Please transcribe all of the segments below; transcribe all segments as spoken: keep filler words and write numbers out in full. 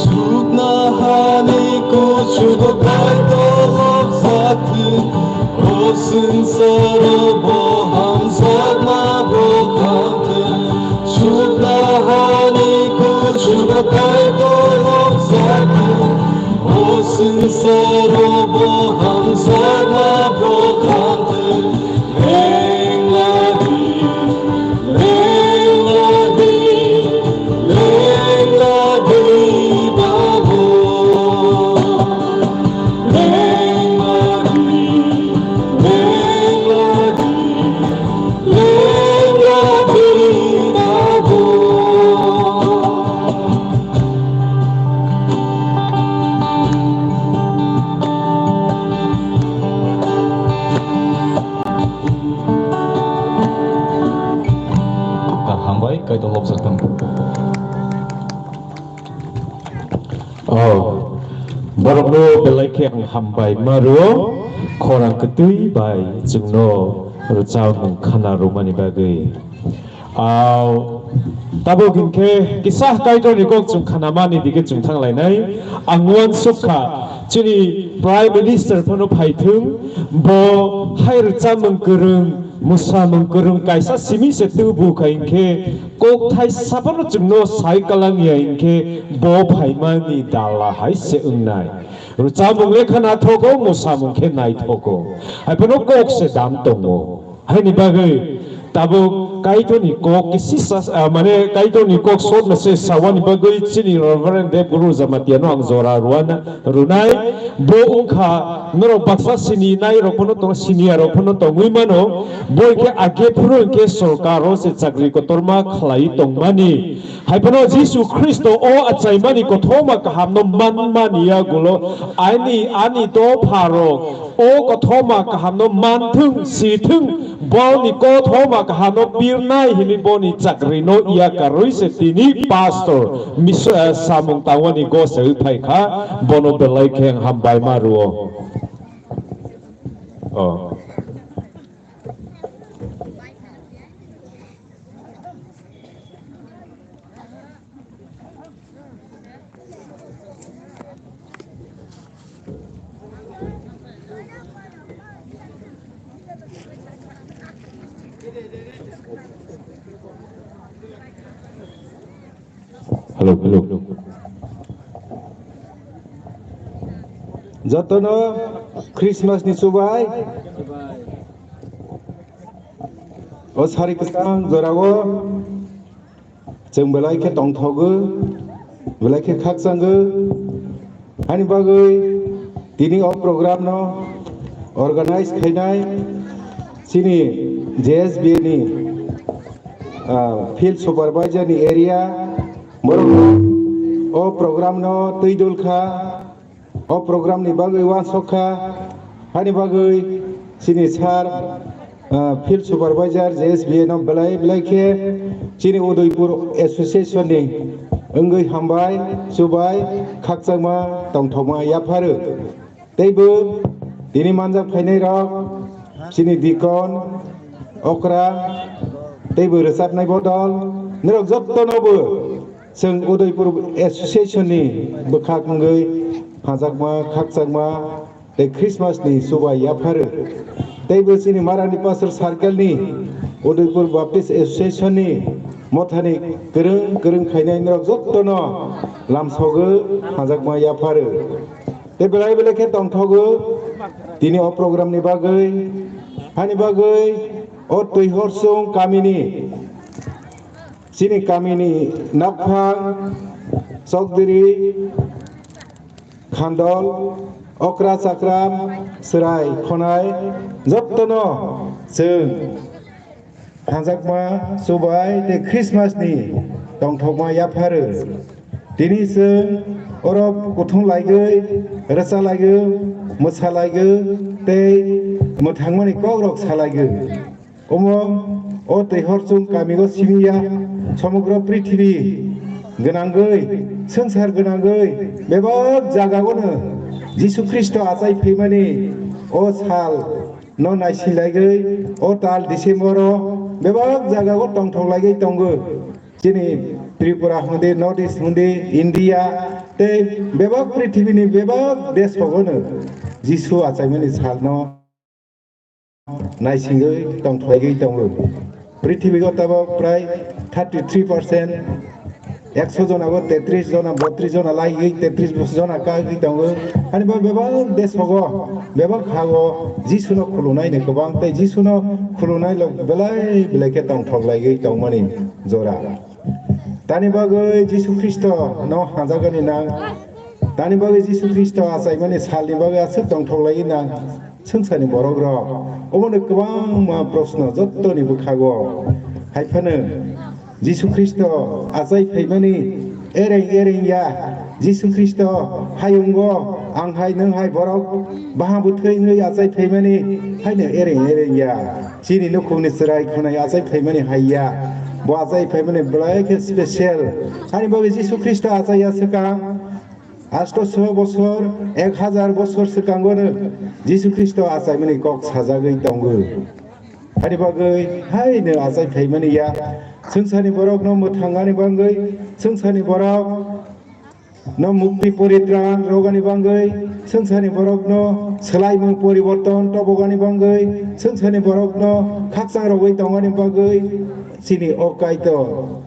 Sukna hani kuchugo Kaitor lobjak thung, o swngcharo bo hamjakma bo khamthung. Sukna hani kuchugo Kaitor lobjak thung, o swngcharo bo hamjakma bo khamthung. Hambai, Kaitor lobjak tong. Oh, borokno belai khe ang hambai ma rwo, khorang kwtwi bai chwngno rwchapmung khana rwmani bagwi. Au, tabuk hinkhe kisa Kaitorni kok chwng khanamani dike chwng thanglainai. Ang uansuk kha, chini Prime Minister phano phaithwng, bo hai rwchapmung kwrwng, mwsamung kwrwng kaisa simi se tubu kha hinkhe, kok thaisa phano chwngno sai kalang ya hinkhe, bo phaimani dala hai se wngnai. Rwchapmung le kha naithogo, mwsamung khe naithogo. Hai phano kok se dam tongo. Haini bagwi tabuk Kaitorni kok kisi sas-, ah, mane Kaitorni kok sotna se sawani bagwi chini Reverend Dev Guru Jamatia no ang jora rwana, rwnai. Bo wngkha norok baksa sini nai rok phano tong, siniya rok phano tongwi mano. Bo hinkhe age phuru hinkhe sorkar o se chakri kotorma khlai tongmani. Hai phano Jisu Khristo o achaimani kothoma kahamno manmani yagulo ani, ani dopharok o kothoma kahamno manthwng, sithwng, boni kothoma kahamno pirnai hinwi boni chakrino yakarwi se tini pastor miso, eh, samung tangmani gose wngphai kha, bono belai khe ang hambai ma rwo. Oh. Hello, hello. Jotono Christmas ni chubai. O sari kwchang jorao chwng belai khe tongthogo. Belai khe khakchangwi. Ani bagwi tini o program no organize khainai chini J S B A ni, ah, field supervisor ni area borok o program no twi dul kha. O program ni bagwi uansuk kha, hani bagwi chini sir, ah, field supervisor J S B A no belai belai khe chini Udaipur Association ni wngwi hambai, chubai, khakchangma, tongthokma yapharo. Teibo tini manjak phainai rok, chini deacon, okra, teibo rwchapnai bodol, norok jottonobo chwng Udaipur Association ni bwkhak wngwi phajakma, khakchangma tei Christmas ni chubai yapharo. Teibo chini Marani Pastor Circle ni Udaipur Baptist Association ni mothani kwrwng kwrwng khainai norok jottono lamsogo phajakma yapharo. Tei belai belai khe tongthogo tini o program ni bagwi, hani bagwi o Twihorsong kamini, chini kamini nokphang, chokdiri, khandol, okra chakra, chwrai khonai jottono chwng phajakma, chubai tei Christmas ni tongthokma yapharo. Tini chwng oro kuthum laigwi, rwcha laigwi, mwsa laigwi tei mwthangmani kokrok sa laigwi. Omo o Twihorsong kami o simi ya, somogro prithibi gwnangwi, swngchar gwnangwi bebak jagao no Jisu Khristo achai phaimani o sal no naising laigwi, o tal December o bebak jagao tongthok laigwi tongo. Chini Tripura hwndi, North East hwndi, India tei bebak prithibini bebak desh rogo no Jisu achaimani salno naisingwi tongthok laigwi tongo. Prithibi o tabok prai thirty three percent, ekso jona bo tetris jona, botris jona laigwi, tetris jona kagwi tongo. Hani bo bebak desh rogo, bebak hago Jisuno khulunai ni kwbang tei Jisuno khulunai lok belai belai khe tongthok laigwi tongmani jora. Tani bagwi Jisu Khristo no hamjakgani nang, tani bagwi Jisu Khristo achaimani salni bagwi aswk tongthok laigwi nang. Swngcharni borok rok omono kwbangma proshno jottoni bwkhago. Hai phano Jisu Khristo achai phaimani ereng ereng ya. Jisu Khristo hayungo ang hai nwng hai borok baham bwthwi wngwi achai phaimani haino ereng ereng ya. Chini nukhungni chwrai khwnai achai phaimani hai ya. Bo achai phaimani belai khe special. Ani bagwi Jisu Khristo achai ya swkang. Asto so bosor, ek hazar bosor swkango no Jisu Khristo achaimani kok sajagwi tongo. Ani bagwi haino achai phaimani ya. Swngcharni borokno mwthangani bagwi, swngcharni borok no mukti poritran rogani bagwi, swngcharni borokno swlaimung poriborton tobogani bagwi, swngcharni borokno khakchang rogwi tongani bagwi chini o Kaitor.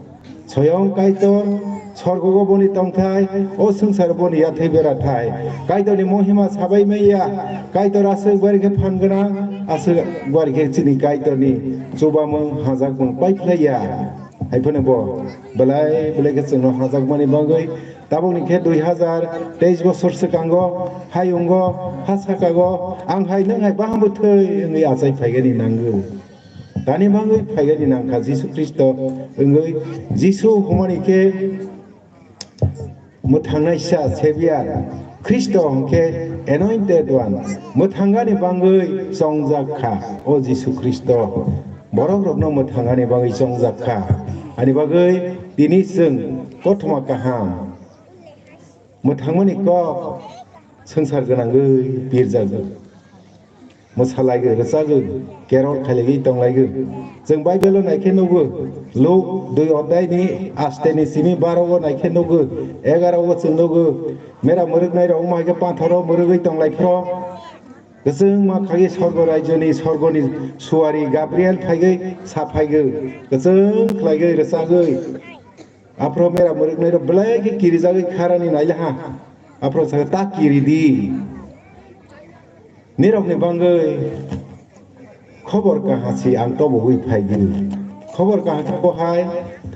Soyong Kaitor, sorgogo boni tongthai, o swngcharo boni yathai berathai. Kaitorni mohima sabai maya, Kaitor aswk bari khe phan gwnang, aswk bari khe chini Kaitorni chubamung, hajakmung pai phlai ya. Hai phano bo belai belai khe chwngno hajakmani bagwi tabukni khe dui hazar teis bosor swkango hayungo ha sakago ang hai nwng hai baham bwthwi wngwi achai phaigani nango. Tani bagwi phaigani nangkha Jisu Khristo wngwi, Jisu hwnmani khe mwthangnaisa Savior, Khristo hwnkhe Anointed One, mwthangani bagwi chongjak kha o Jisu Khristo. Borok rokno mwthangani bagwi chongjak kha. Ani bagwi tini chwng kothoma kaham mwthangmani kok swngchar gwnangwi pirjagwi mwsalaigwi, rwchagwi, kerol khailaigwi tonglaigwi. Chwng Bible-o naikhe nugo, Luk dui odhai ni aste ni simi baro o naikhe nugo, egaro o chwng nugo, mera mwrwknai rok wngma hai khe patharo mwrwgwi tonglaikho. Kwchwngma khagwi sorgo raijoni, sorgoni suari Gabriel phaigwi saphaigwi, kwchwng khlaigwi rwchagwi. Aphro mera mwrwknai rok belai khe kirijagwi kharani nailaha. Aphro sakha, "Ta kiridi. Nirokni bagwi khobor kaha si ang tobogwi phaigwi." Khobor kaha khe bo hai,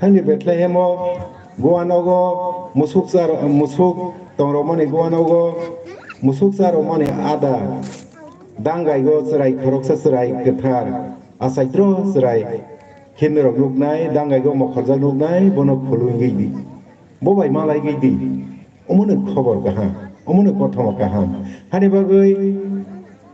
thangni Bethlehem-o, Goa nogo, Musuk char-, musuk tongrokmani guanogo, musuk charokmani ada, dangaigo chwrai khoroksa chwrai kwthar, achaitro chwrai khimnirok nuknai, dangaigo mokhorjak nuknai, bono khulungwi di. Bo bai malaigwi di. Omono khobor kaham, omono kothoma kaham. Hani bagwi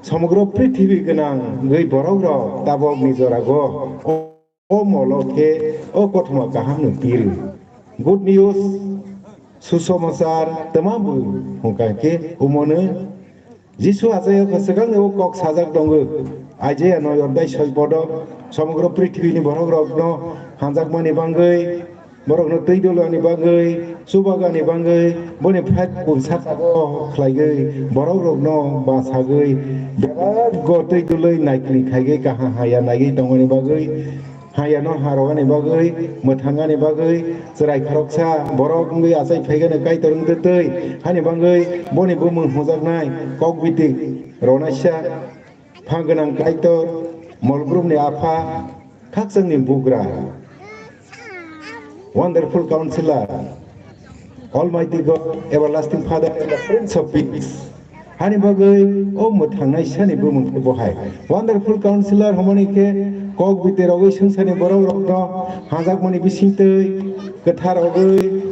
somogro prithibi gwnangwi borokrok tabokni jorago o O molo khe o kothoma kahamno piri. Good news, susomochar, twma bwrwi hwnkha khe omono Jisu achai o kwchwkangni o kok sajak tongo. Isaiah noi odhyay soi podo, somogro prithibini borokrokno hamjakmani bagwi, borokno twi dulani bagwi, chubagani bagwi, boni phat pung saka o khlaigwi, borokrokno bachagwi, bebak go twi dulwi naikni khaigwi kaham haya naigwi tongmani bagwi, Hayano harogani bagwi, mwthangani bagwi, chwrai khoroksa borok wngwi achai phaigano Kaitor wngtwi twi, hani bagwi boni bumung hwnjaknai kok biti ronaisa, pha gwnang Kaitor, molbrumni apha, khakchangni bugra, wonderful counselor, Almighty God, everlasting Father, and the Prince of Peace. Hani bagwi o mwthangnai sani bumung khe bo hai. Wonderful Counselor hwnmani khe kok biterogwi swngcharni borokrokno hamjakmani bisingtwi kwthar ogwi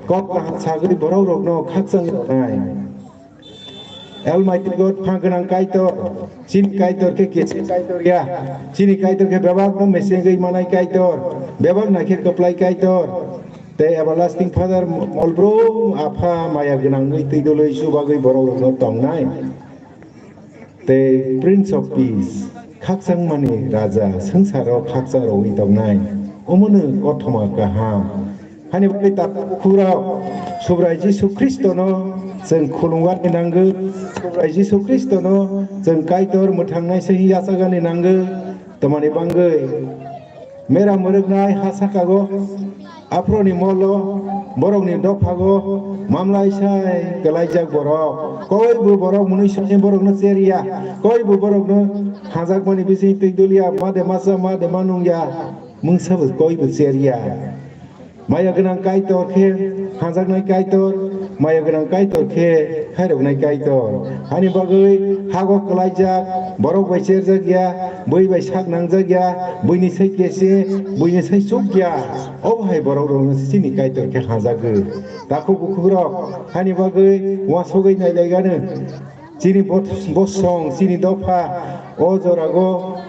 kok kaham sagwi borokrokno khakchang rwnai. Almighty God, pha gwnang Kaitor, chini Kaitor khe kesi Kaitor ya. Chini Kaitor khe bebakno mesengwi manai Kaitor, bebak naikhe kwplai Kaitor. Tei Everlasting Father, molbrum Apha maya gwnangwi twi dulwi chubagwi borokrokno tongnai. Tei Prince of Peace, khakchangmani Raja, swngcharo khakchang rogwi tongnai. Omono kothoma kaham. Hani bagwi takhurok Subrai Jisu Khristono chwng khulumgani nango, Subrai Jisu Khristono chwng Kaitor mwthangnai se yachagani nango. Tamani bagwi mera mwrwknai ha sakago, aphuruni molo, borokni dophago, mamlai sai kwlaijak borok. Koibo borok mwnwi songni borokno cherya, koibo borokno hamjakmani bising twi dulya, made masa, made manungya, mungsa bo koibo cherya. Maya gwnang Kaitor khe hamjaknai Kaitor, maya gwnang Kaitor khe khairoknai Kaitor. Hani bagwi hago kwlaijak, borok bai cherjak ya, bui bai sak nangjak ya, buini sai kese, buini sai chuk ya. Obo hai borok rokno chini Kaitor khe hamjagwi. Takhuk bukhukrok hani bagwi uansugwi nailaigano. Chini bos-, bosong, chini dopha, o jorago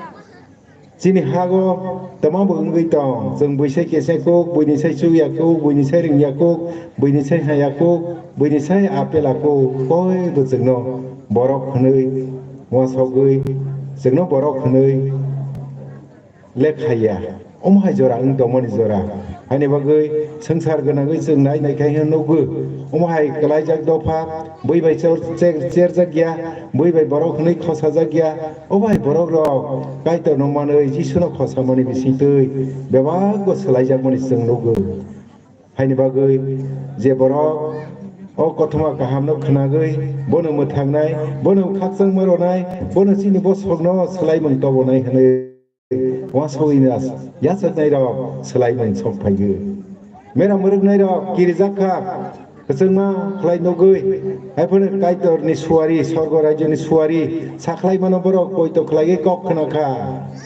Chini hago twma bo wngwi tong, chwng buisai kese kuk, buini sai chukya kuk, buini sai ringya kuk, buini sai haya kuk, buini sai apela kuk, koi bo chwngno borok hwnwi uansugwi, chwngno borok hwnwi lekha ya. Omo hai jora wng tongmani jora. Haini bagwi swngchar gwnangwi chwng nai nai khe hino nukgo. Omo hai kwlaijak dopha, bui bai chor-, cher-, cherjak ya, bui bai borok hwnwi khosajak ya. Obo hai borok rok Kaitor no manwi Jisu no khosamani bisingtwi bebak bo swlaijakmani chwng nukgo. Haini bagwi je borok o kothoma kaham no khwnagwi bono mwthangnai, bono khakchangma rwnai, bono chini bosok no swlaimung tobonai hwnwi Uansugwi yachaknairok swlaimung sok phaigo. Mera mwrwknairok kirijak kha, kwchangma khlai nugwi. Haiphano Kaitorni suari, sorgo rajyoni suari sakhlaimano borok poito khlaiwi kok khna kha,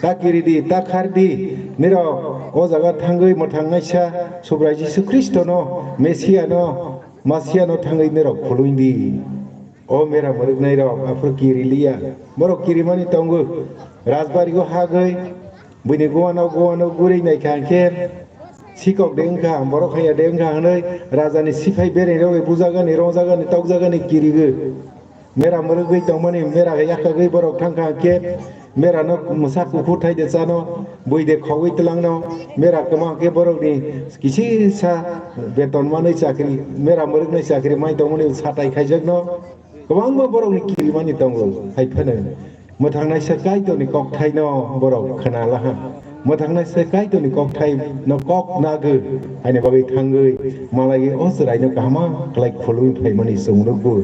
"Ta kiri di, ta khar di." Nirok o jaga thangwi mwthangnaisa Subrai Jisu Khristono, Mesiano, Masiano thangwi nirok khulumdi. O mera mwrwknairok aphuru kiriliya. Borok kirimani tongo. Rajbari o hagwi buini guano guano gurwi naikha hwnkhe sikok de wngkha, borok haiya de wngkha hwnwi rajani siphai bereng rogwi bujagani, rongjagani, tokjagani kirigo. Mera mwrwgwi tongmani mera yakagwi borok thangkha hwnkhe Mera no mwsa kuphur thai de chano, bui de khogwi twlang no, mera kwma khe borok ni kisi sa beton manwi chakri, mera mwrwknai chakri mai tongmani satai khaijak no, kwbangma borok ni kirimani tongo. Hai phano mwthangnaisa Kaitor ni kokthai no borok khna laha. Mwthangnaisa Kaitor ni kokthai no kok nagwi, haini bagwi thangwi, malai o chwrai no kahama khlai khulwi phaimani chwng nukgo.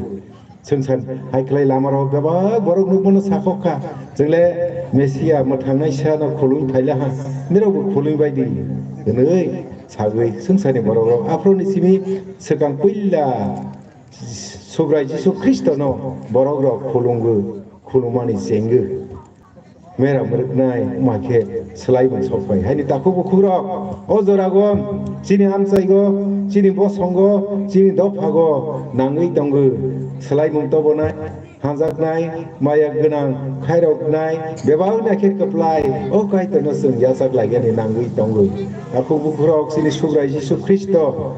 Swngsan hai khlai lamarok bebak borok nukmano sakhok kha, "Chwngle Mesia mwthangnaisa no khulwi phaila ha, nirokbo khulwi bai di," hwnwi. sagwi swngcharni borokrok aphuruni simi swkang puila Subrai Jisu Khristono borokrok khulumgo, khulumani chenggo. Mera mwrwknai wngma khe swlaimung sokphai. Haini takhuk bukhukrok, o jorago chini amchaigo, chini bosongo, chini dophago nangwi tongo. Swlaimung tobonai, hamjaknai, maya gwnang, khairoknai, bebak naikhe kwplai, o Kaitorno chwng yachak lainani nangwi tongo. Takhuk bukhukrok chini Subrai Jisu Khristo,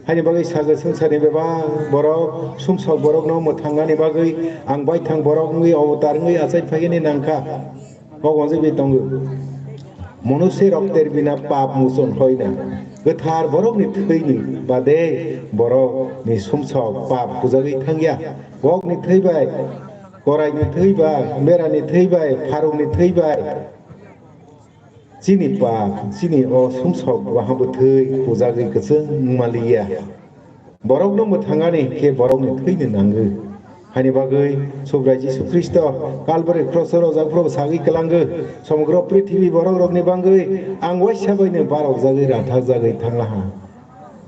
haini bagwi sago swngcharni bebak borok, sumsok borokno mwthangani bagwi ang baithang borok wngwi, obotar wngwi achai phaigani nangkha. Kok wngwi tongo. Monushe rokter bina pap muchon hoina. Kwthar borokni thwini bade borokni sumsok pap hujagwi thangya. Kokni thwi bai, koraini thwi bai, merani thwi bai, pharungni thwi bai. Chini pap, chini o sumsok waha bwthwi hujagwi kwchwng wngmaliya. Borokno mwthangani khe borokni thwini nango. Haini bagwi Subrai Jisu Khristo Kalbari kroso rojak phuru sagwi kwlango, "Somogro prithibi borokrokni bagwi ang waisa baino barokjagwi rathakjagwi thanglaha."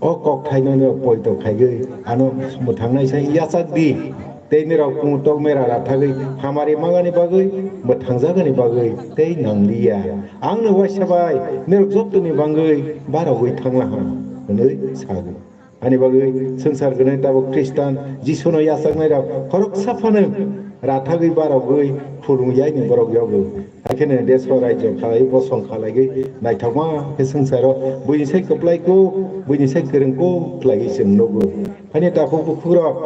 O kokthaino no poito khaigwi ano mwthangnai sai yachak di. Tei nirok kung tok mera rathagwi hamari mangani bagwi, mwthangjagani bagwi tei nangliya. Angno waisa bai nirok jottoni bangwi barogwi thanglaha, hwnwi sago. Ani bagwi swngchar gwnwi tabuk Khristan Jisuno yachaknairok khoroksa phano rathagwi barogwi khulumyani borok yogo. Haikhe deso rajyo khalai bosong khalaigwi naithokma khe swngcharo buini sai kwplai kuk, buini sai kwrwng kuk khlaiwi chwng nugo. Haini takhuk bukhukrok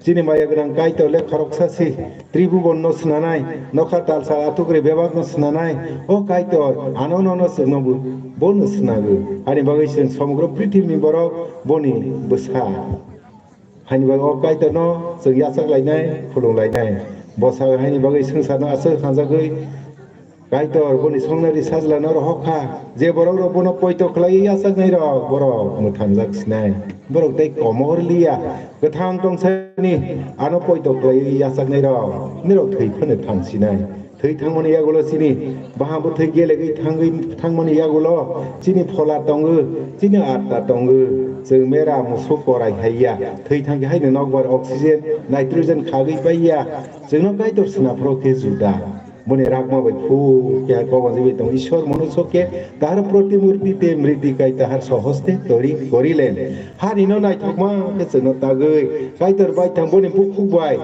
chini maya gwnang Kaitor le khoroksa si, Tribhuban no swnanai, nokha talsa atukri bebak no swnanai, o Kaitor ano no no chwngno bo, bo no swnago. Ani bagwi chwng somogro prithibini borok boni bwsa. Haini bagwi o Kaitorno chwng yachak lainai, khulum lainai. Bwsa haini bagwi swngcharno aswk hanjagwi Kaitor boni songnari sajlano rohor kha. Je borokrok bono poito khlaiwi yachaknairok, borok mwthangjak sinai. Borok tei komor liya. Kwthang tongsani ano poito khlaiwi yachaknairok, nirok thwi phano thang sinai. Thwi thangmani yagulo chini baha bwthwi gelegwi thangwi thangmani yagulo chini phola tongo, chini atta tongo. Chwng mera musuk korai haiya. Thwi thangkhe haino nokbar oxygen, nitrogen khagwi paiya. Chwngno Kaitor swnaphro khe juda. Boni rakma bai phuk khe kokon jigwi tongo. Ishwar manushya ke tahar protimurti te mriti kai tahar sahoste tori korilen. Harino naithokma khe chwngno tagwi Kaitor baithang boni bukhuk bai.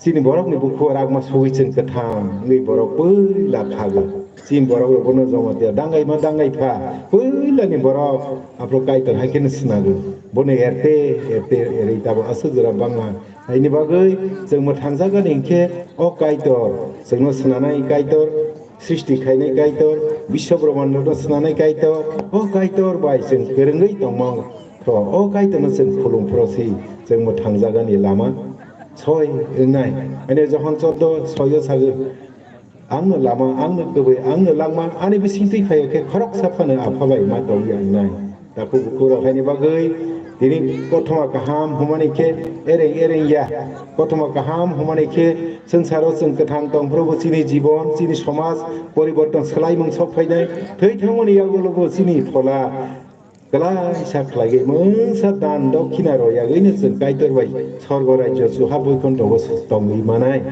Chini borokni bukhugo rakma sugwi chwng kwthang wngwi borok puila khago. Chini borok rok bono Jomatia dangaima dangaipha. Puilani borok aphuru Kaitor hai kheno swnago. Bono erte erte erwi tabuk aswk jora bangma. Haini bagwi chwng mwthangjagani hinkhe o Kaitor chwngno swnanai Kaitor. Srishti khainai Kaitor, Biswa Brahmando no swnanai Kaitor, o Kaitor bai chwng kwrwngwi tongmang phro, o Kaitorno chwng khulum phro si chwng mwthangjagani lama soi wngnai. Ani Johon chordo soio sago, "Angno lama, angno kwbwi, angno langma, ani bisingtwi phaio khe khoroksa phano Apha bai ma tongya wngnai." Takhuk bukhukrok haini bagwi tini kothoma kaham humani khe ereng ereng ya. Kothoma kaham humani khe swngcharo chwng kwthang tong phuru bo chini jibon, chini somaj poriborton swlaimung sok phainai. Thwi thangmani yagulo bo chini phola kwlaisa khlaigwi mungsa dan dokhina rw yagwino chwng Kaitor bai sorgo rajyo chuha boikhontogo tongwi manai.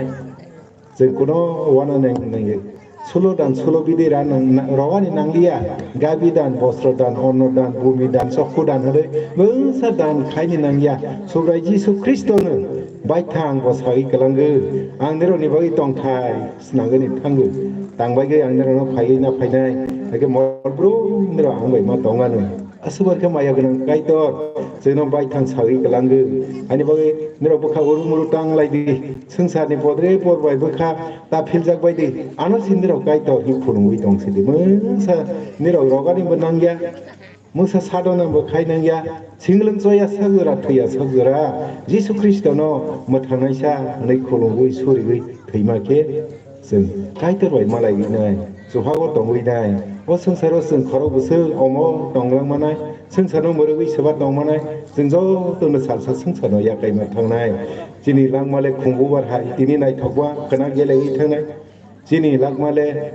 Chwng kuno uananai nangya. Sulo dan, sulo bidi ra nang-, na-, rogani nangliya. Gabi dan, bostro dan, onno dan, bumi dan, chokhu dan hwnwi mungsa dan khaini nangya. Subrai Jisu Khristono baithang bo sagwi kwlango. Ang nirokni bagwi tongthai snagwini thango. Tangbaigwi ang nirokno phaiwi na phainai. Haikhe mol brum nirok ang bai ma tongano. Aswk bai khe maya gwnang Kaitor, chwngno baithang sagwi kwlango. Ani bagwi nirok bwkha uru muru tang lai di. Swngcharni podre por bai bwkha ta philjak bai di. Ano si nirok Kaitor hi phunugwi tong si di. Mungsa nirok rogani bo nangya. Mungsa sadona bo khai nangya. Singlwng choya sak jora, thwiya sak jora. Jisu Khristono mwthangnaisa hwnwi khulumgwi surigwi thwima khe chwng Kaitor bai malaiwi nai, chuhago tongwi nai. O swngcharo chwng khorok bwswk omo tonglang manai, swngcharno mwrwgwi swba tong manai, chwng jotono salsa swngcharno yakaima thangnai. Chini langma le khumbubar hai, tini naithokma khwna gelegwi thangnai. Chini langma le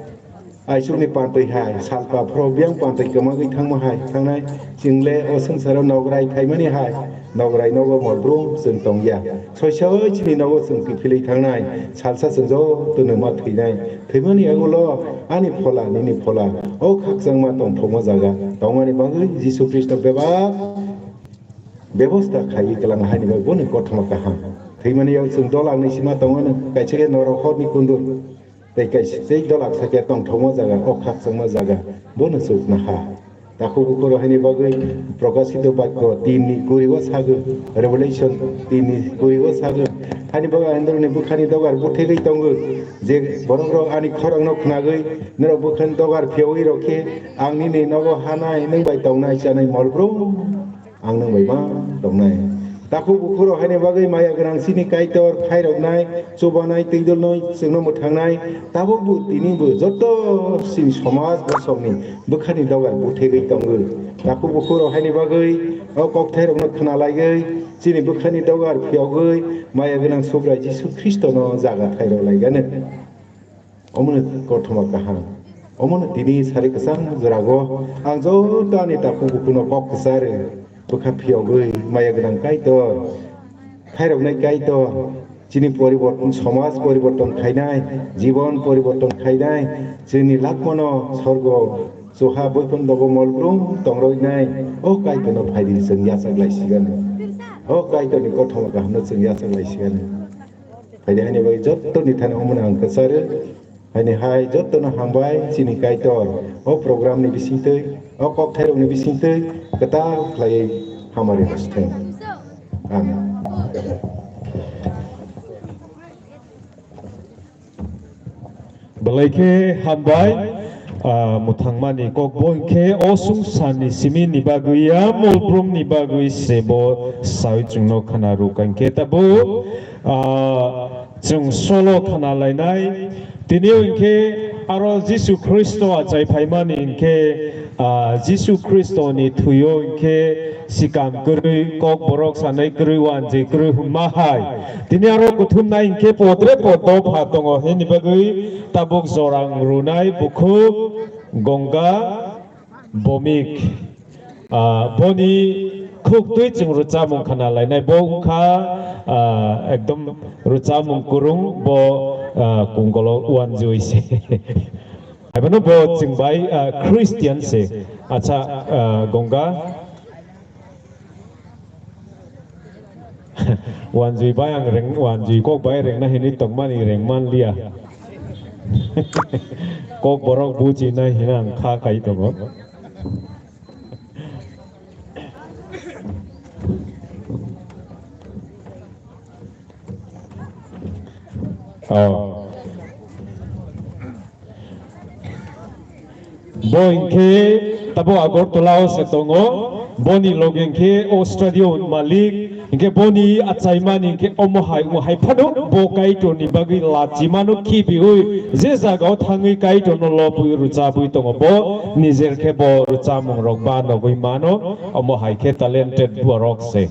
Aisukni pantwi hai, salpa phoro biyang pantwi kwmagwi thangma hai thangnai, chwng le o swngcharo nograi phaimani hai, nograi nogo molbrum chwng tongya. Soisoi chini nogo chwng kiphilwi thangnai, salsa chwng jotono ma thwinai. Thwimani yagulo ani phola, nini phola, o khakchangma tongthokma jaga tongmani bagwi Jisu Khristo bebak bebosta khaiwi kwlang haini bagwi bono kothoma kaham. Thwimani yago chwng dolak ni sima tongmani, kaisa khe norok horni kundur. Tei kaisa tei dolak sakhe tongthokma jaga, o khakchangma jaga, bono chukna ha. Takhuk bukhuk rok haini bagwi Prokashito Bakyo tin ni kuri o sagwi, Revelation tin ni kuri o sagwi. Haini bagwi ang norokni bwkhani dogar buthegwi tongo, je borok rok ani khorang no khnagwi norok bwkhani dogar phiyogwi rok khe ang nini nogo hanai, nwng bai tongnai chanai molbrum. Ang nwng bai ma tongnai. Takhuk bukhuk rok haini bagwi maya gwnang chini Kaitor phairoknai, chubanai, twidulnai, chwngno mwthangnai. Tabukbo tinibo joto chini somaj bosongni bwkhani dogar buthegwi tongo. Takhuk bukhuk rok haini bagwi o kokthairokno khna laiwi chini bwkhani dogar phiyogwi maya gwnang Subrai Jisu Khristono jaga thairok laigano. Omono kothoma kaham. Omono tini sari kwchang jorago ang joto ani takhuk bukhukno kok kwcharo bwkha phiyogwi maya gwnang Kaitor, khairoknai Kaitor, chini poriborton, somaj poriborton khainai, jibon poriborton khainai, chini lakmano sorgo chuha boikondogo molbrum tongroinai, o Kaitorno phaidi chwng yachak laisigano. O Kaitorni kothoma kahamno chwng yachak laisigano. Haini, haini bai jottoni thani omono ang kwcharo. Haini hai jottono hambai chini Kaitor. O program ni bisingtwi, o kokthairokni bisingtwi kwtal khlaiwi hamari rwsthung. Amen. Belai khe hambai, ah, mwthangmani kok bo hinkhe o swngcharni simi ni bagwi ya molbrumni bagwi se bo sawi chwngno khna rwkha hinkhe tabuk, ah, chwng solo khna lainai. Tini hinkhe aro Jisu Khristo achai phaimani hinkhe, ah, Jisu Khristoni thwio hinkhe sikam kwrwi, kok borok sanai kwrwi, wanjwi kwrwi hwnma hai. Tini aro kuthumnai hinkhe podre pod dopha tongo, hini bagwi tabuk jorang rwnai bukhuk Gongga Bomik. Ah, boni khuk twi chwng rwchapmung khna lainai. Bo wngkha, ah, ekdom rwchapmung kwrwng, bo, ah, kungkolo wanjwi se. Haibano bo chwng bai, ah, Christian se. Acha, ah, Gongga. Wanjwi bai ang reng, wanjwi kok bai rengna hinwi tongmani rengman liya. Kok borok buchina hina ang kha khai tongo. Oh. Bo hinkhe tabo Agartala o se tongo, boni loge hinkhe o stadium malik, hinkhe boni achaimani hinkhe omo hai, omo hai phano bo Kaitorni bagwi lachimano khibiwi je jagao thangwi Kaitorno lobwi rwchabwi tongo. Bo nijer khe bo rwchapmung rok ba nogwi mano, omo hai khe talented borok se.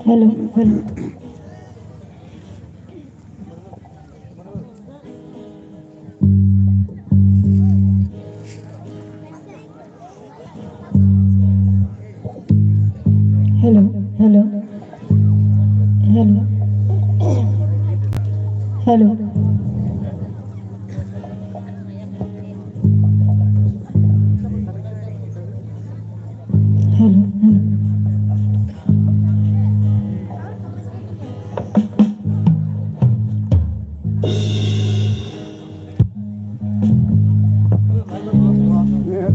Hello, hello. Hello, hello, hello, hello, hello, hello.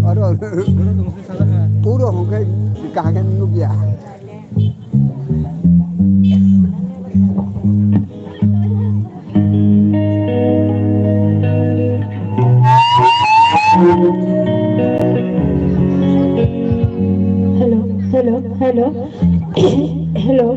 Oro, oro hwnkhe kaham khe nukya. Hello, hello, hello, hello.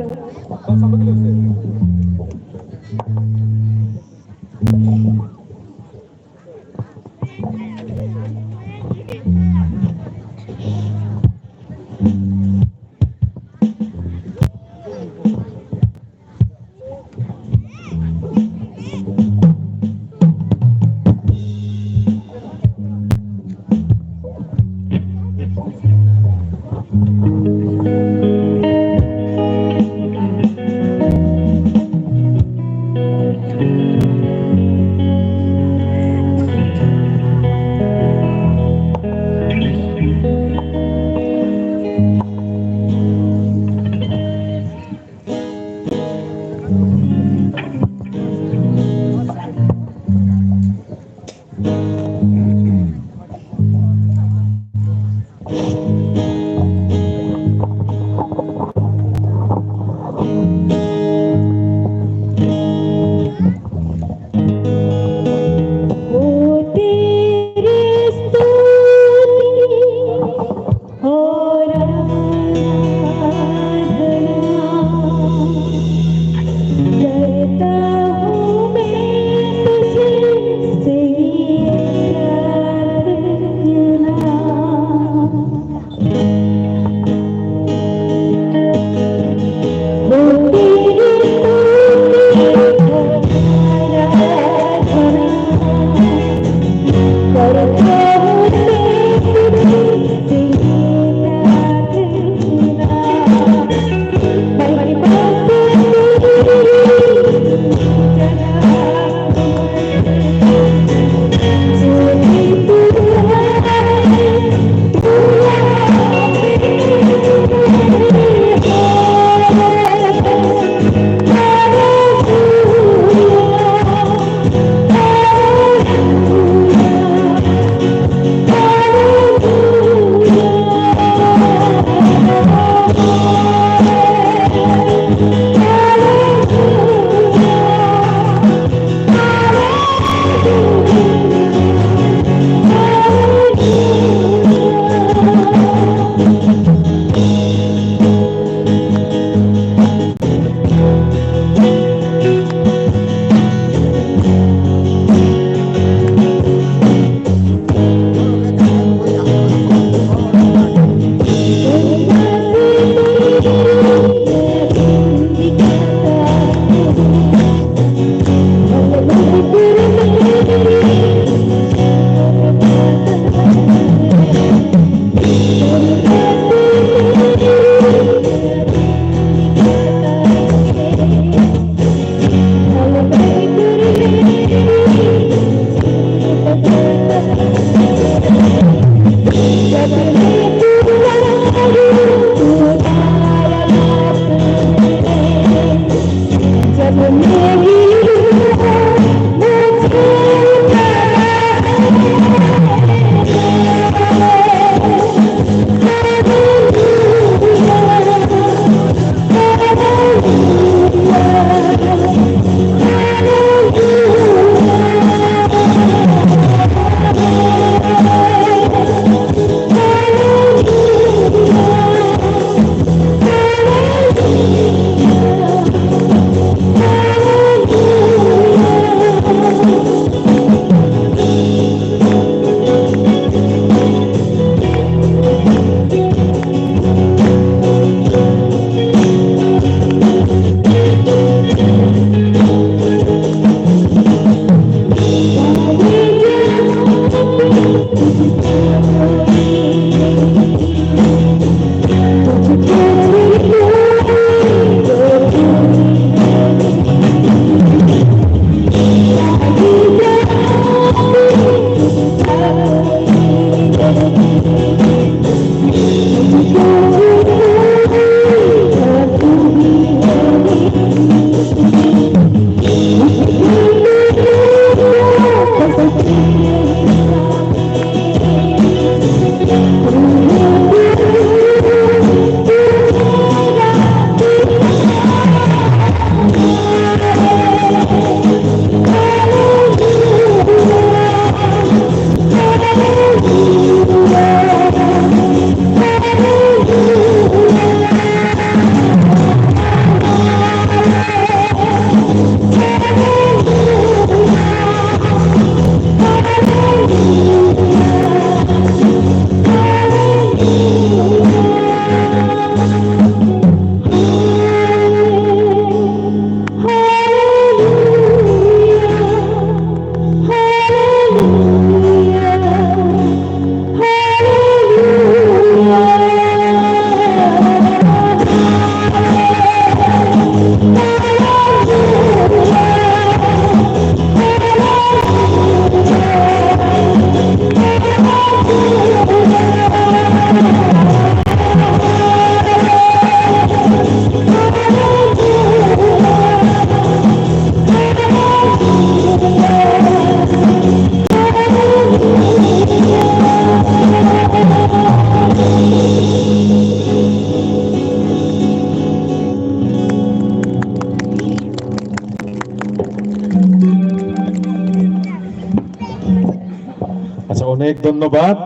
Onek dhonnobad.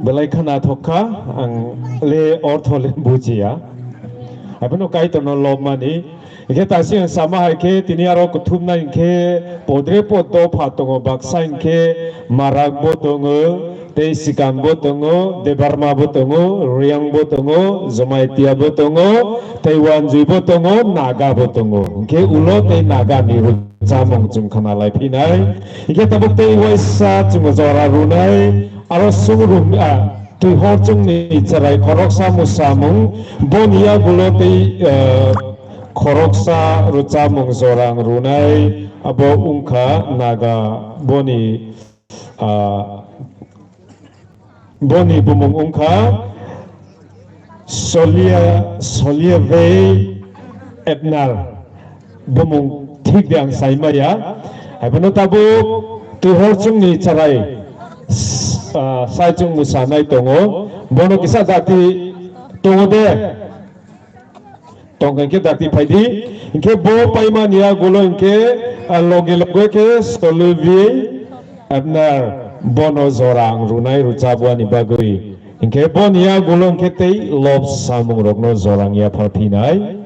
Belai khwnathok kha, ang le ortho le bujiya. Abono Kaitorno lobmani. Hingkhe taisi ang sama hai khe tini aro kuthumnai hingkhe podre pod dopha tongo, baksa hingkhe Marak bo tongo, tei Sikam bo tongo, Debbarma bo tongo, Reang bo tongo, Jamatia bo tongo, tei Wanjui bo tongo, Naga bo tongo. Hingkhe ulo tei Naga ni rwchapmung chwng khna lai phinai. Hingkhe tabuk tei waisa chwng jora rwnai, aro sung rwng, ah, Twihor chwngni chwrai khoroksa mwsamung, boni yagulo tei, eh, khoroksa rwchapmung jora ang rwnai, abo wngkha Naga boni, ah, boni bumung wngkha Solia, Solia Bey Ebnar. Bumung thik de ang sai maya. Haiphano tabuk Twihor chwngni chwrai, ah, sai chwng mwsanai tongo. Bono kisa dakti tongo de. Tongkha hingkhe dakti phaidi. Hingkhe bo paimani yagulo hingkhe, ah, loge loge khe Solia Bey Ebnar bono jora ang rwnai rwchapmani bagwi. Hingkhe boni yagulo hingkhe tei lobsamungrokno jora ang yapharphinai.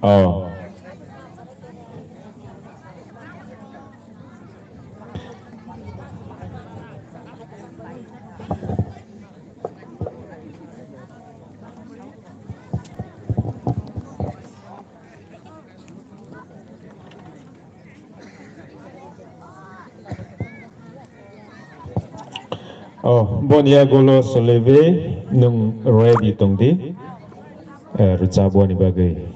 Oh. Oh, boni yagulo Solia Bey, nwng ready tongdi. Eh, rwchapmani bagwi.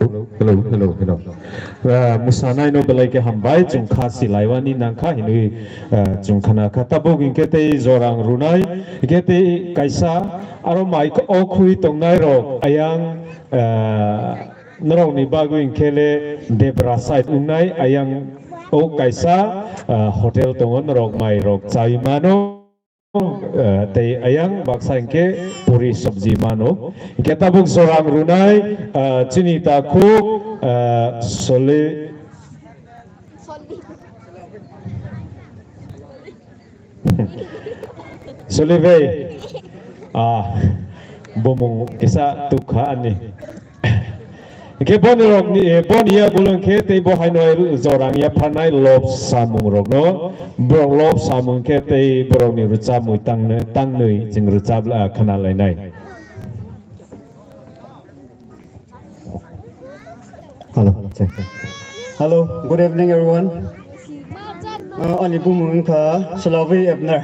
Hello, hello, hello, hello. Ah, mwsanaino belai khe hambai, chwng kha silaiwani nangkha hinwi, ah, chwng khana kha. Tabuk hinkhe tei jorang runai, hinkhe tei kaisa aro mai o khwi tongnai rok ayang, ah, norokni bagwi hinkhe le Debra side wngnai ayang o kaisa, ah, hotel tongo, norok mai rok chawi mano. Eh, tei ayang baksa hinkhe puri sabji mano. Hinkhe tabuk jorang runai, eh, chini takhuk, eh, Soli-, Soli bhai, ah, bumung kisa tukha ani. Hingke boni rok ni, eh, boni ya bolong khe tei bo haino jorang ya phanai lop samung rokno. Borok lop samung khe tei borok ni rwchapmung tangnwi, tangnwi chwng rwchap, ah, khna lainai. Hello, check, check. Hello, good evening, everyone. Uh, ani bumung wngkha Sulawi Ebner.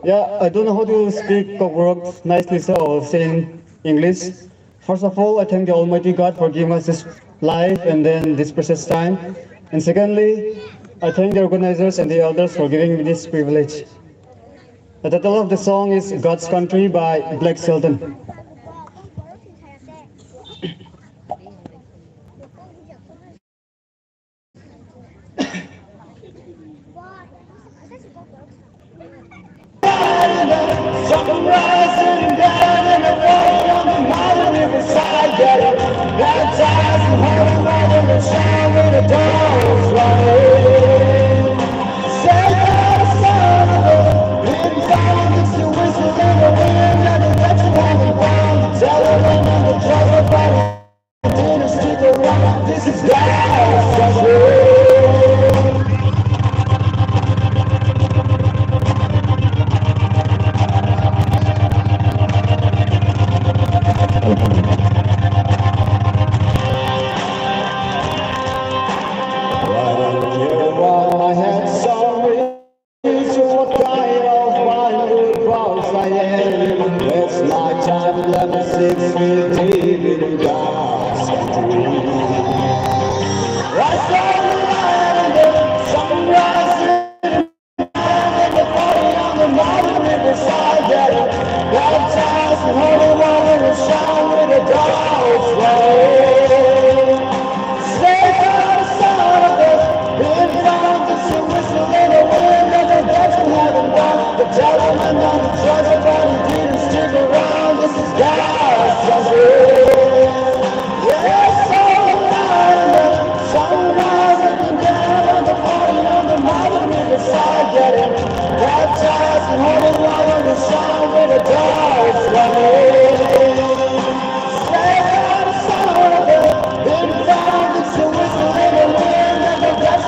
Yeah, I don't know how to speak Kokborok nicely, so I will say in English. First of all, I thank the Almighty God for giving us this life and then this precious time. And secondly, I thank the organizers and the elders for giving me this privilege. The title of the song is God's Country by Blake Shelton. It's what kind of fine good boss I am. It's my time, let me sing with David in God's country. Right down the line, the sunrise in the morning on the mountain riverside, yeah. Baptized in holy water and shine with a God's way. Safe and sound of us, in front of the whistle in the wind, and the dead who haven't gone. The telephone on the treasure, but he didn't stick around. This is God's country. Yes, all the night, sunrise and down on the morning on the mountain riverside, getting baptized in holy water and shine with a God's way. Safe and sound of us, in front of the whistle in the wind, and the dead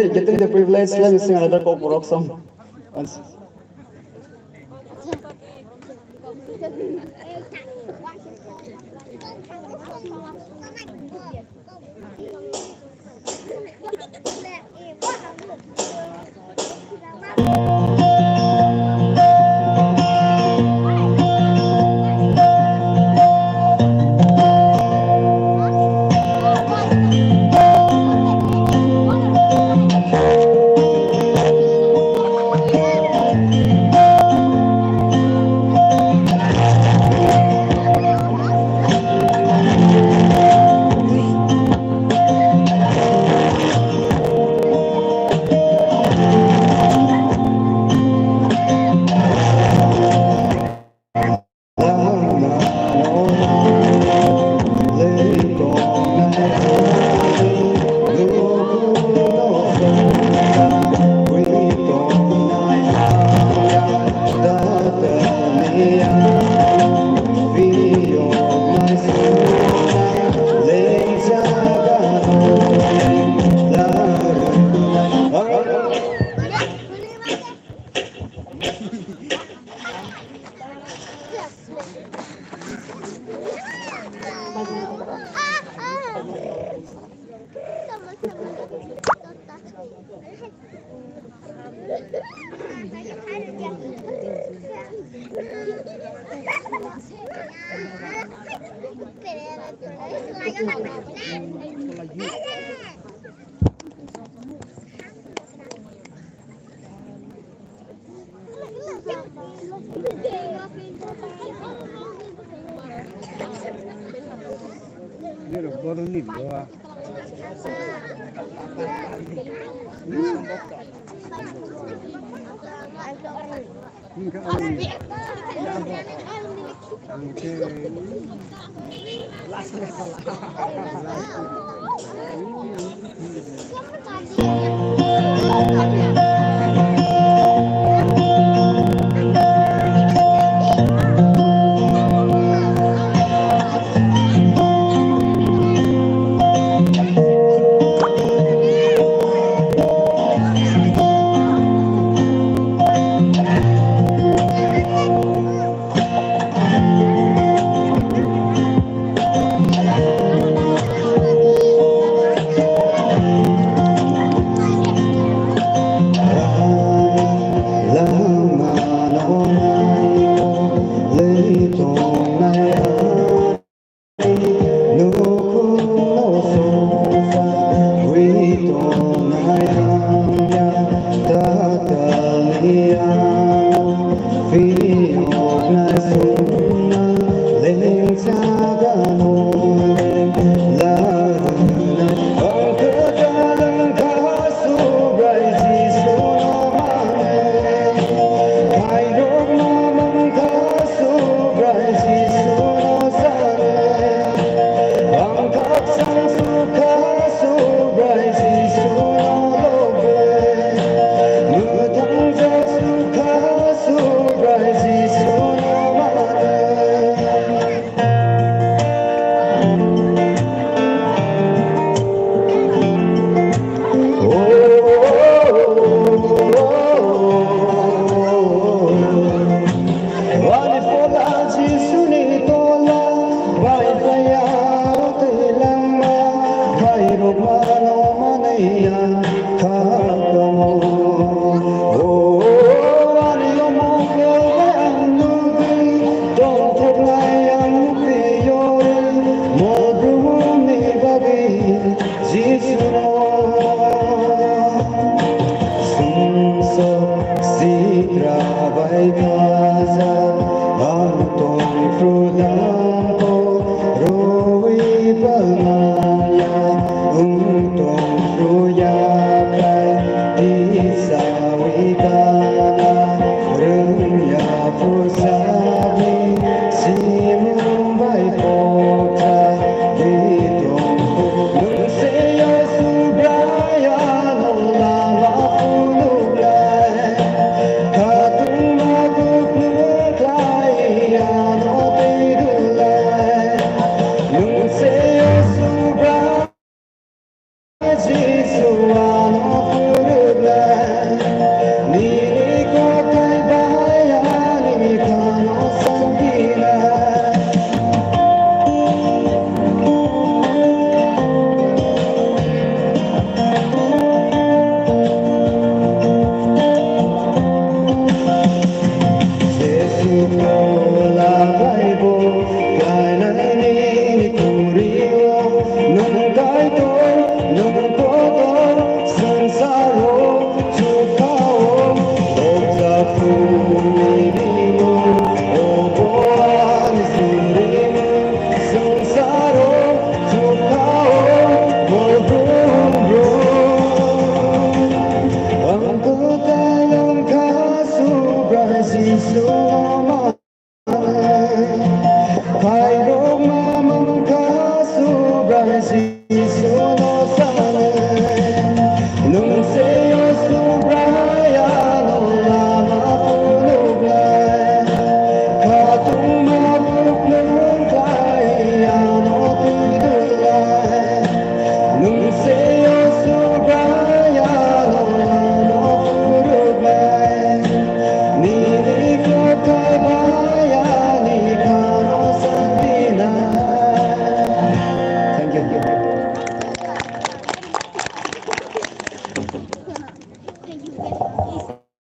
getting the privilege, let me sing another Kokborok song. Once.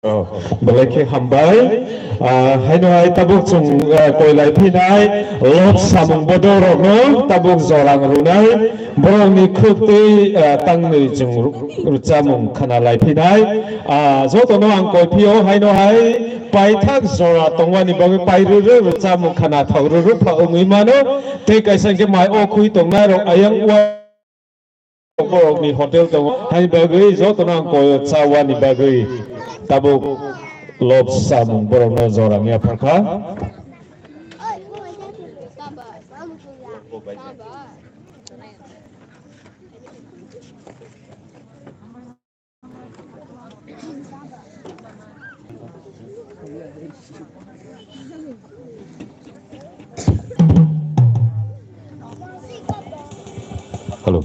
Oh, belai khe hambai. Ah, haino hai tabuk chwng, ah, koilai phinai lok samung bodol rokno tabuk jorang rwnai. Borokni khuk twi, ah, tangni chwng ru-, rwchapmung khna lai phinai. Ah, jotono ang koi phio haino hai paithak jora tongmani bagwi pai rw rw rwchapmung khna thok rw rw pha wngwi mano. Tei kaisa khe mai o khwi tongnai rok ayang wa borokni hotel tongo. Haini bagwi jotono ang koyo chawani bagwi tabuk lok samung borokno jorang ya pharkha. Hello.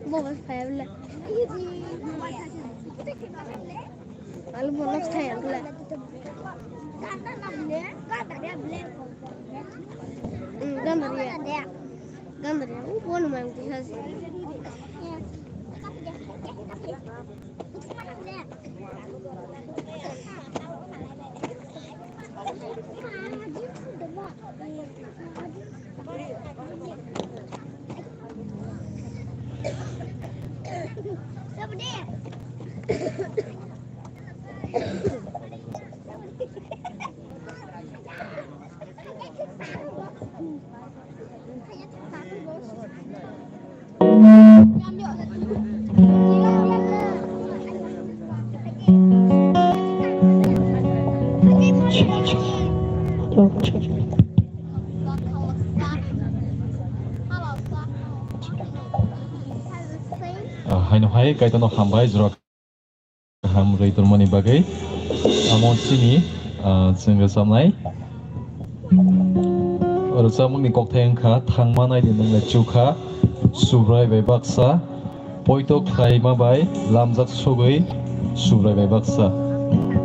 Bobo saya bela. Alu bono saya bela. Hmm, gambar ya. Gambar ya. Uh, bono mang tihas. Ah, haino hai, Kaitorno hambai, jora kaham rwi tongmani bagwi. Amo chini, ah, chwng rwchapnai. O rwchapmungni kokthai wngkha, Thangma naidi nwng le chukha, Subrai bai baksa, poito khlaima bai lamjak sogwi Subrai bai baksa.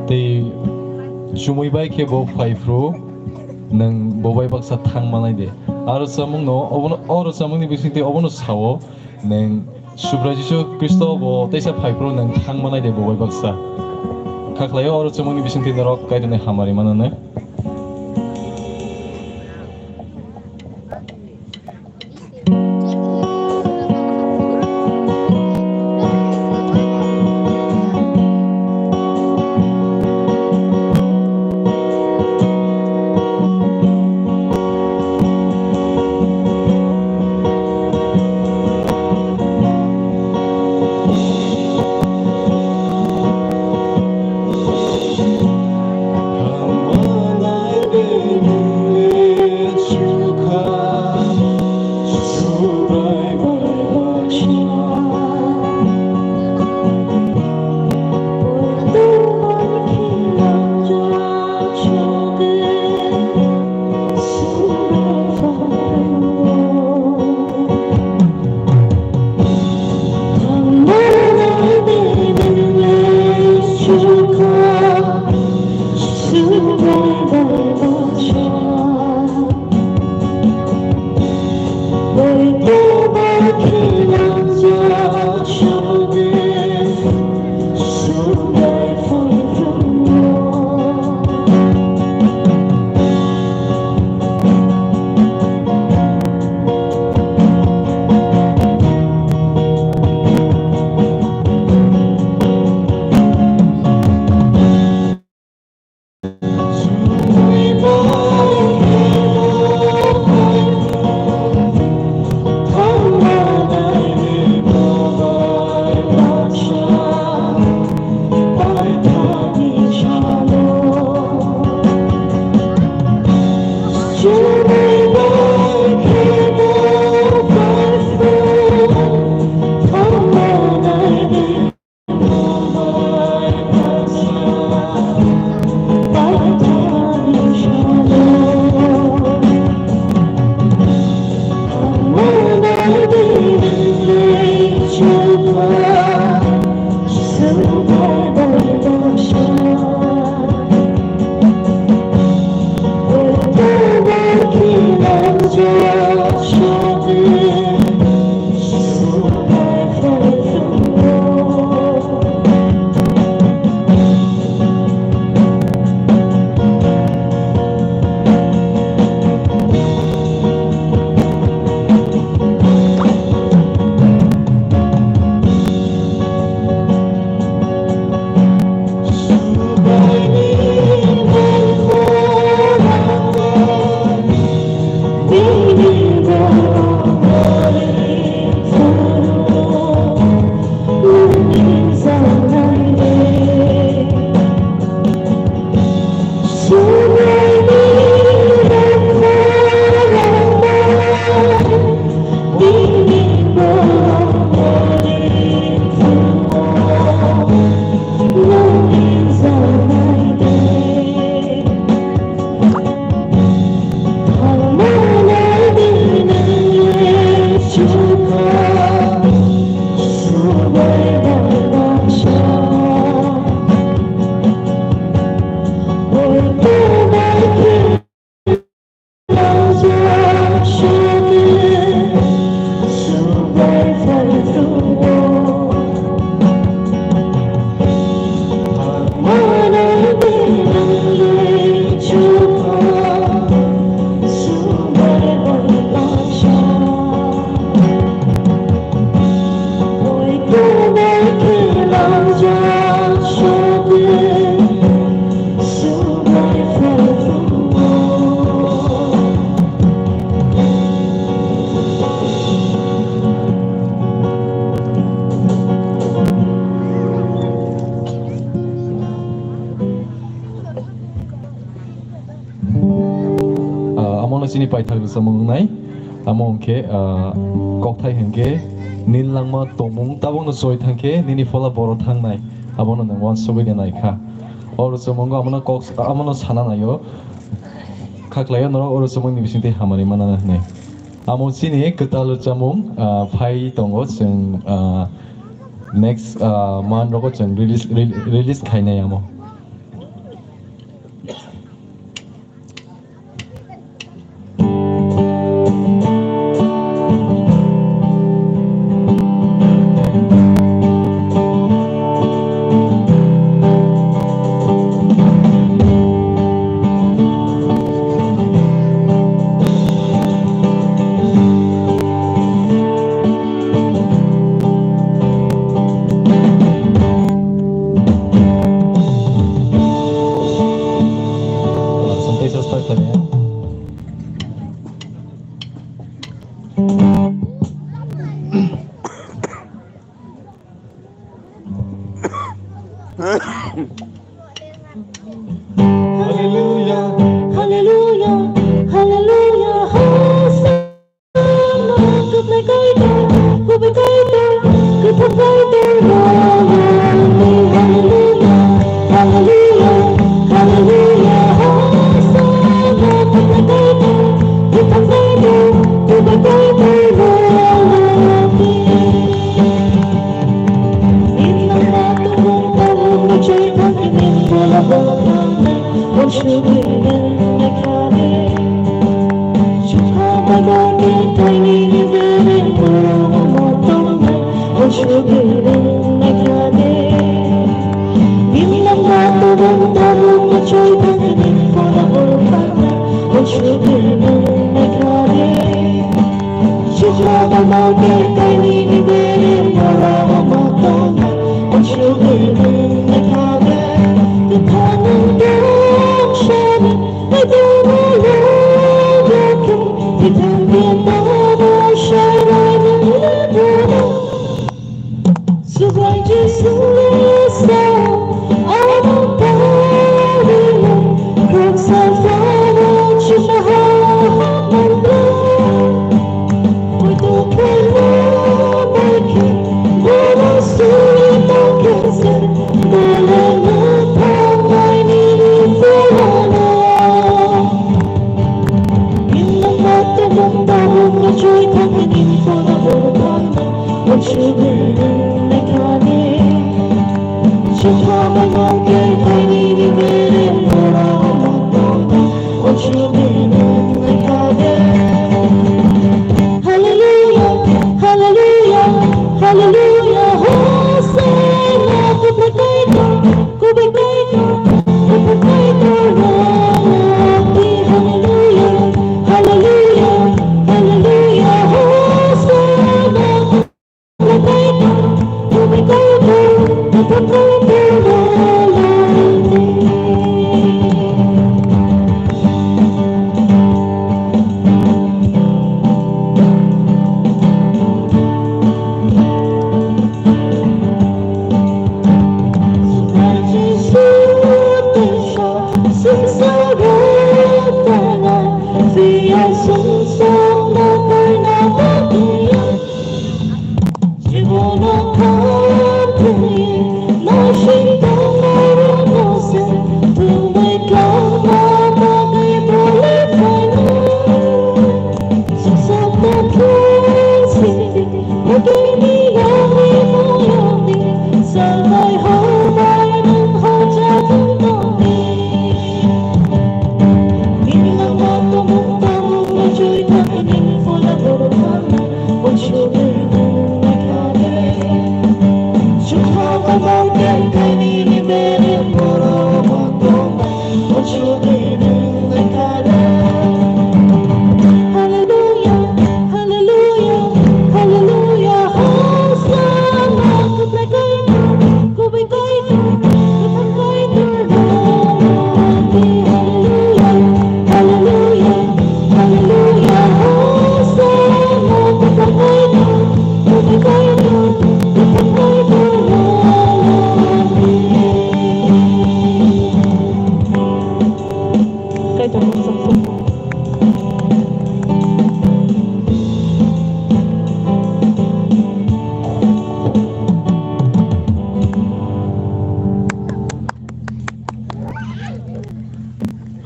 Tei chumui bai khe bo phai phuru nwng bo bai baksa thangma naidi. A rwchapmungno obono, o rwchapmungni bisingtwi obono sao, nwng Subrai Jisu Khristo bo teisa phai phuru nwng thangma naidi bo bai baksa. Kha khlaio, o rwchapmungni bisingtwi norok Kaitorni hamari mananai. Chini paithak rwchapmung wngnai, amo hwnkhe, ah, kokthai hwnkhe, nini langma tongmung tabukno choi thangkhe, nini phola boro thangnai, abono nwng uansugwi de naikha. O rwchapmungo amono kok, amono sana naio, khaklaio norok o rwchapmungni bisingtwi hamari manana hwnwi. Amo chini kwtal rwchapmung, ah, phai tongo, chwng, ah, next, ah, month rogo chwng release, re-, release khainai amo. Hallelujah, hallelujah, hallelujah, Hosanna, Kubla Kaitor, Kubla Kaitor, Kubla Kaitor, Hallelujah, hallelujah, hallelujah, Hosanna, Kubla Kaitor, Kubla Kaitor, Kubla Kaitor, Hallelujah.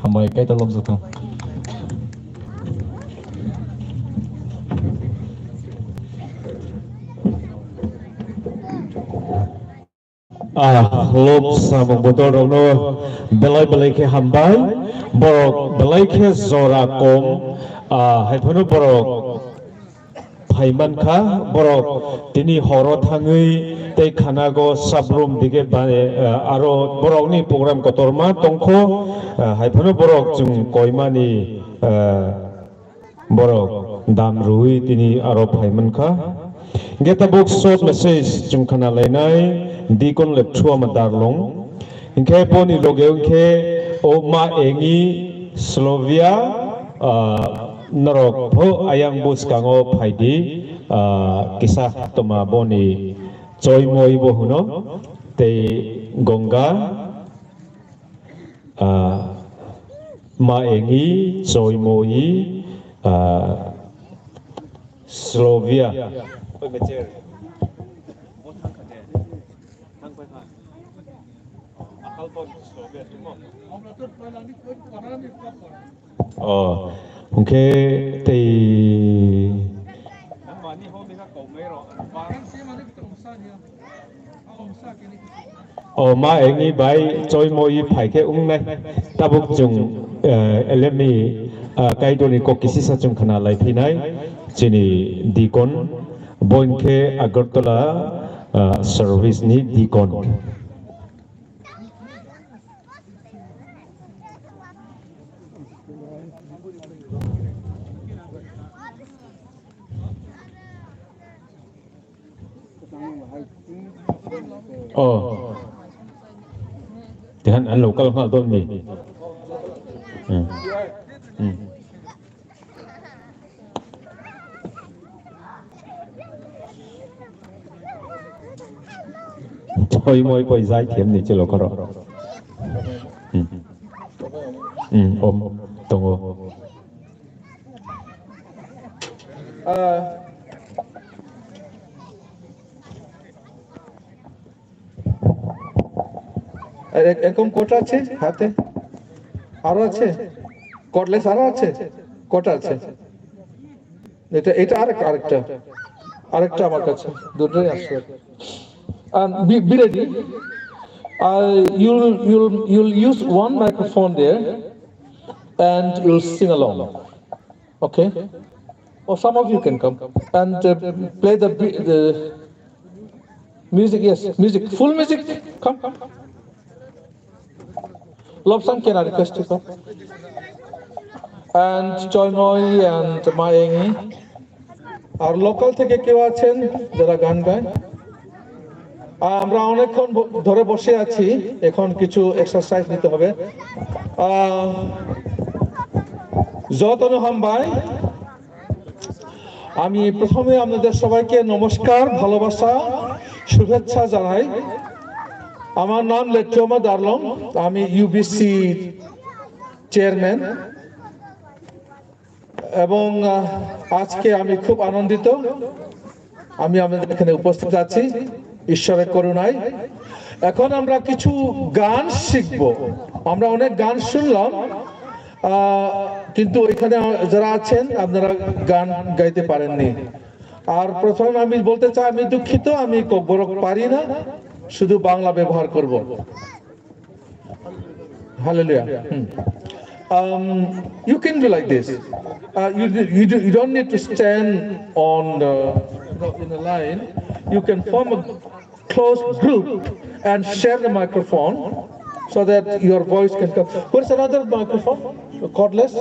Hambai, Kaitor lobjak thung. Ah, lob samung bodol rokno belai belai khe hambai, borok belai khe jora kom, ah, hai phano borok phai mankha, borok tini horo thangwi tei khanago sabrum dige ba, eh, aro borokni program kotorma tongkho, eh, hai phano borok chwng koimani, eh, borok dam rwui tini aro phai mankha. Hingkhe tabuk short message chwng khna lainai Deacon Lepchuama Darlong. Hingkhe boni loge hingkhe o ma engi Slovia, ah, norok pho ayang bwskango phaidi, ah, kisa toma boni choimoi bo hwno tei Gongga, ah, ma engi choimoi, ah, Slovia. Oh, hwnkhe tei. O ma engni bai choimoi phaikhe wngnai. Tabuk chwng, eh, L M ni, ah, Kaitorni kok kisisa chwng khna lai phinai chini deacon, bo hwnkhe Agartala, ah, service ni deacon. Oh. Tehan an local hal don ni. Hmm. Hmm. Choimoi poi jai them ni chelo koro. Hmm. Hmm, om, tongo. Ah. এ-, এরকম কটা আছে হাতে? আরো আছে? কর্ডলেস আরো আছে? কটা আছে? এটা, এটা আরেক-, আরেকটা। আরেকটা আমার কাছে। দুটোই আছে। And be, be ready. Uh, you'll, you'll, you'll use one microphone there and you'll sing along. Okay? Or some of you can come and, uh, play the, be-, the music. Yes, music. Full music. Come, come, come. Lobsang, can I request you come? And Choimoi and Mayengi. আর লোকাল থেকে কেউ আছেন যারা গান গায়? আমরা অনেকক্ষণ ব-, ধরে বসে আছি, এখন কিছু এক্সারসাইজ নিতে হবে। আহ, যতন হামবাই, আমি প্রথমে আপনাদের সবাইকে নমস্কার, ভালোবাসা, শুভেচ্ছা জানাই। আমার নাম লেট্রোমা দারলং, আমি ইউবিসি চেয়ারম্যান। এবং, আহ, আজকে আমি খুব আনন্দিত, আমি আপনাদের এখানে উপস্থিত আছি ঈশ্বরের করুণায়। এখন আমরা কিছু গান শিখব। আমরা অনেক গান শুনলাম, আহ, কিন্তু এখানে যারা আছেন আপনারা গান গাইতে পারেননি। আর প্রথমে আমি বলতে চাই, আমি দুঃখিত, আমি ককবরক পারি না, শুধু বাংলা ব্যবহার করব। Hallelujah. Hmm. Um, you can do like this. Uh, you, you, do, you don't need to stand on the, in a line. You can form a close group and share the microphone so that your voice can come. Where's another microphone? Cordless?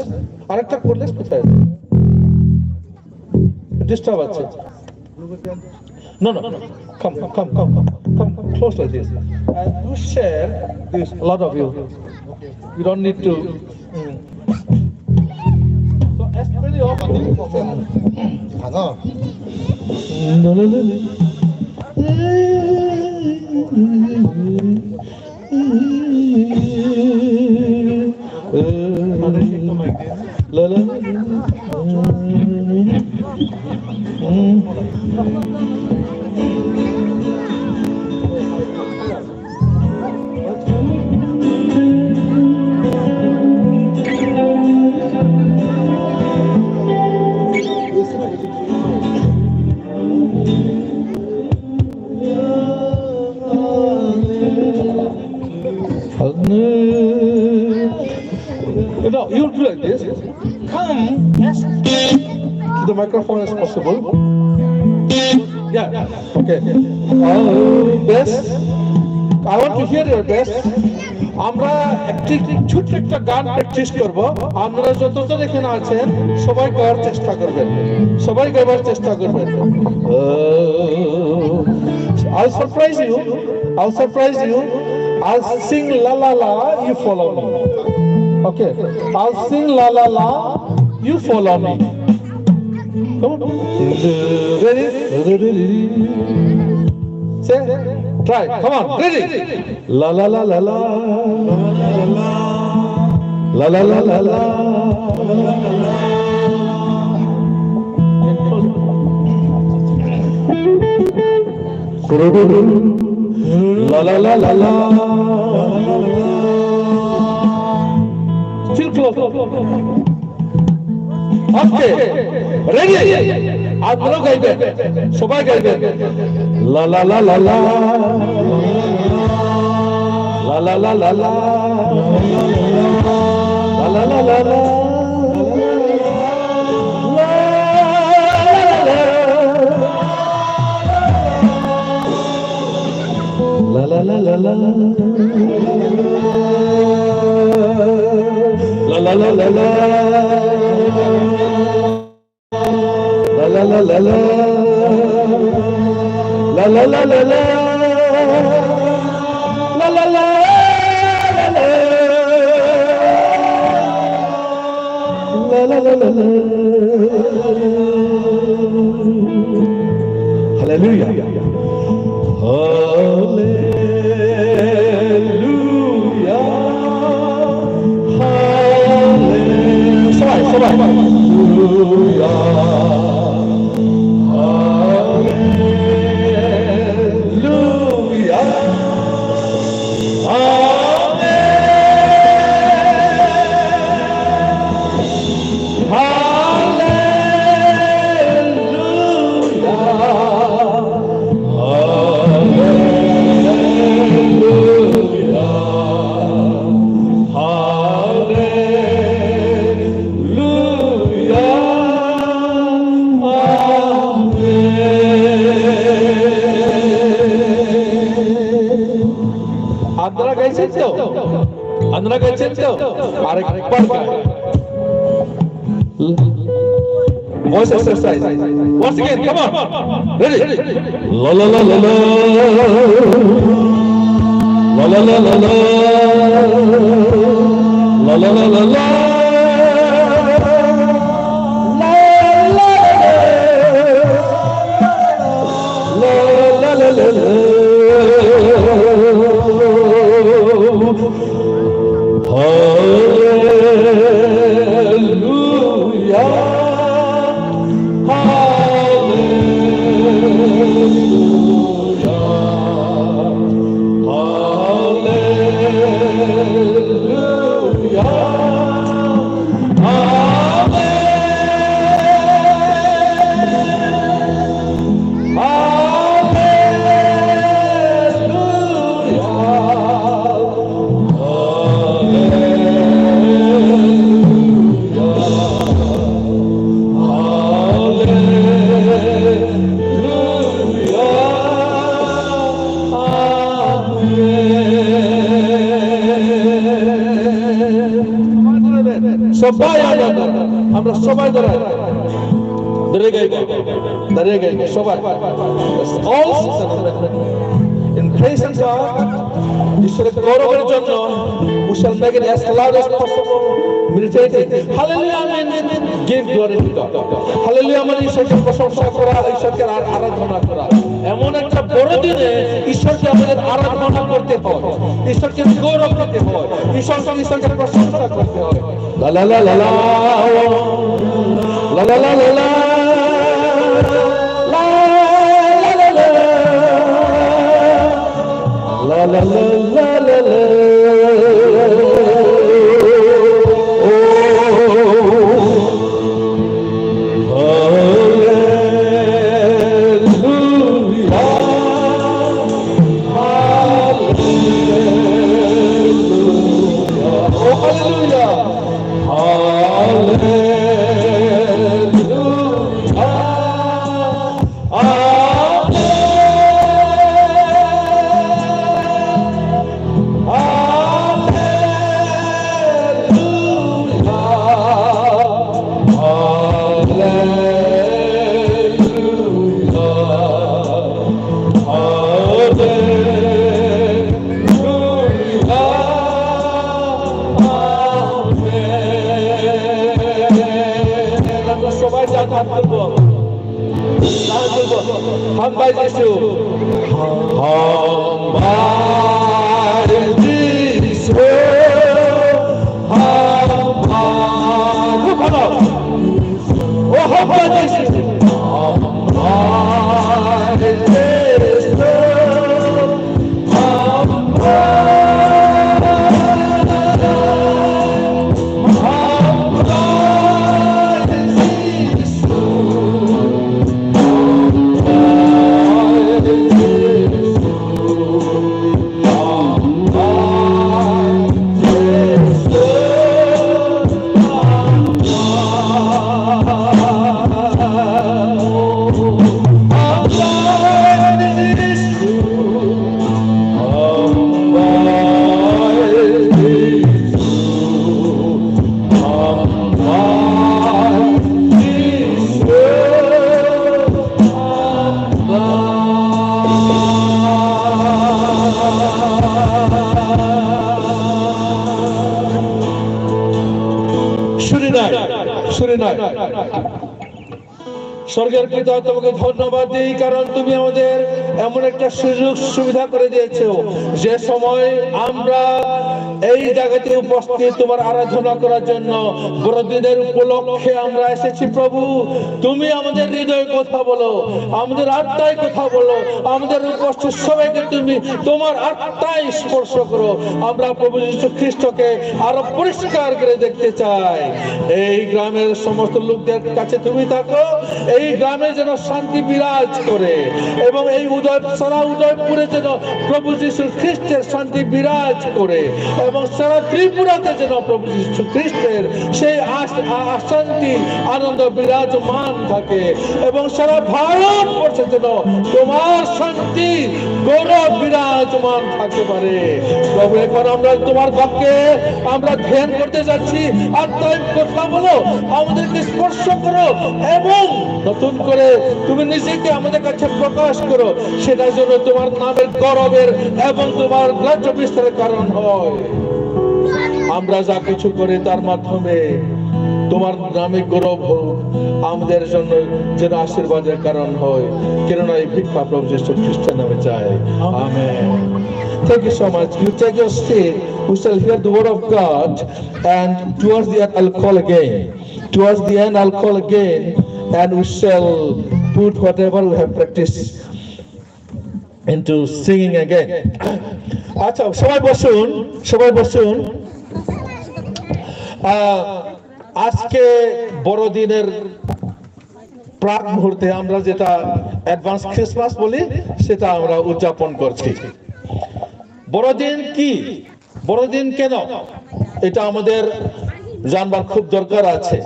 আরেকটা কর্ডলেস কোথায়? Disturb আছে। No, no, no. Come, come, come, come, come. Come close like this. And you share this, a lot of you. You don't need to. Mm. So as many of you. Ano? No, no, no, no. You know, you do like this. Come as close to the microphone as possible. Yeah, okay. Uh, best. I want to hear your best. আমরা একটি ছোট্ট একটা গান প্র্যাকটিস করব। আপনারা যতজন এখানে আছেন, সবাই গাওয়ার চেষ্টা করবেন, সবাই গাইবার চেষ্টা করবেন। Uh, I'll surprise you. I'll surprise you. I'll sing la la la, you follow me. Okay. I'll sing la la la, you follow me. Come on. Ready? Say, try. Come on. Ready? La la la la la. La la la la la. La la la la la. Still close. Okay. Ready? আপনারাও গাইবেন, সবাই গাইবেন। La la la la la. La la la la la. La la la la la. La la la la la. La la la la la. La la la la la. La la la la la. La la la la la. La la la la la. Hallelujah. Hallelujah. Hallelujah. Sabai, sabai. Hallelujah. Hallelujah. Hallelujah. Hallelujah. Hallelujah. Amen. আপনারা গাইছেন তো? আপনারা গাইছেন তো? আরেকবার গাই। Voice exercise. Once again, come on. Ready? La la la la la. La la la la la. La la la la la. La la la la. La la la la la. Hallelujah. Hallelujah. Hallelujah. Amen. Hallelujah. Hallelujah. সবাই আনন্দ, আমরা সবাই দাঁড়াই, দাঁড়িয়ে গাইব, দাঁড়িয়ে গাইব সবাই। All in praise and God, ঈশ্বরের গৌরবের জন্য we shall make it as loud as possible, meditating. Hallelujah, amen. Give glory to God. Hallelujah, মানে ঈশ্বরকে প্রশংসা করা, ঈশ্বরকে আ-, আরাধনা করা। এমন একটা বড় দিনে ঈশ্বরকে আমাদের আরাধনা করতে হয়, ঈশ্বরকে গৌরব দিতে হয়, ঈশ্বরকে, ঈশ্বরকে প্রশংসা করতে হয়। La la la la la. La la la la la. La la la la. La la la la la la. Oh. Hallelujah. Hallelujah. Oh, hallelujah. Hallelujah. Amen. Hallelujah. Hallelujah. Hallelujah. Amen. আমরা সবাই যা থাকবো। হামবাই যিশু। হামবাই যিশু। হামবাই। খুব ভালো। ও হামবাই যিশু। হামবাই যিশু। শুনি নাই, শুনি নাই। স্বর্গের পিতা, তোমাকে ধন্যবাদ দিই, কারণ তুমি আমাদের এমন একটা সুযোগ সুবিধা করে দিয়েছো, যে সময় আমরা এই জায়গাতে উপস্থিত তোমার আরাধনা করার জন্য বড়দিনের উপলক্ষে আমরা এসেছি। প্রভু, তুমি আমাদের হৃদয়ে কথা বলো, আমাদের আত্মায় কথা বলো, আমাদের উপস্থিত সবাইকে তুমি তোমার আত্মায় স্পর্শ করো। আমরা প্রভু যীশু খ্রিস্টকে আরো পরিষ্কার করে দেখতে চাই। এই গ্রামের সমস্ত লোকদের কাছে তুমি থাকো, এই গ্রামে যেন শান্তি বিরাজ করে এবং এই উদয়, সারা উদয়পুরে যেন প্রভু যীশু খ্রিস্টের শান্তি বিরাজ করে এবং সারা ত্রিপুরাতে যেন প্রভু যীশু খ্রিস্টের সেই আশ-, আ-, শান্তি, আনন্দ বিরাজমান থাকে এবং সারা ভারতবর্ষে যেন তোমার শান্তি, গৌরব বিরাজমান থাকতে পারে। প্রভু, এখন আমরা তোমার বাক্যে আমরা ধ্যান করতে যাচ্ছি। আত্মায় কথা বলো, আমাদেরকে স্পর্শ করো এবং নতুন করে তুমি নিজেকে আমাদের কাছে প্রকাশ করো, সেটা যেন তোমার নামের গৌরবের এবং তোমার রাজ্য বিস্তারের কারণ হয়। আমরা যা কিছু করি তার মাধ্যমে তোমার নামে গৌরব হোক, আমাদের জন্য যেন আশীর্বাদের কারণ হয়। কেননা এই ভিক্ষা প্রভু যীশু খ্রিস্টের নামে চাই। Amen. Thank you so much. You take your seat. We shall hear the word of God, and towards the end, I'll call again. Towards the end, I'll call again, and we shall put whatever we have practiced into singing again. আচ্ছা, সবাই বসুন, সবাই বসুন। আহ, আজকে বড়দিনের প্রাক মুহূর্তে আমরা যেটা অ্যাডভান্স ক্রিসমাস বলি, সেটা আমরা উদযাপন করছি। বড়দিন কি? বড়দিন কেন? এটা আমাদের জানবার খুব দরকার আছে।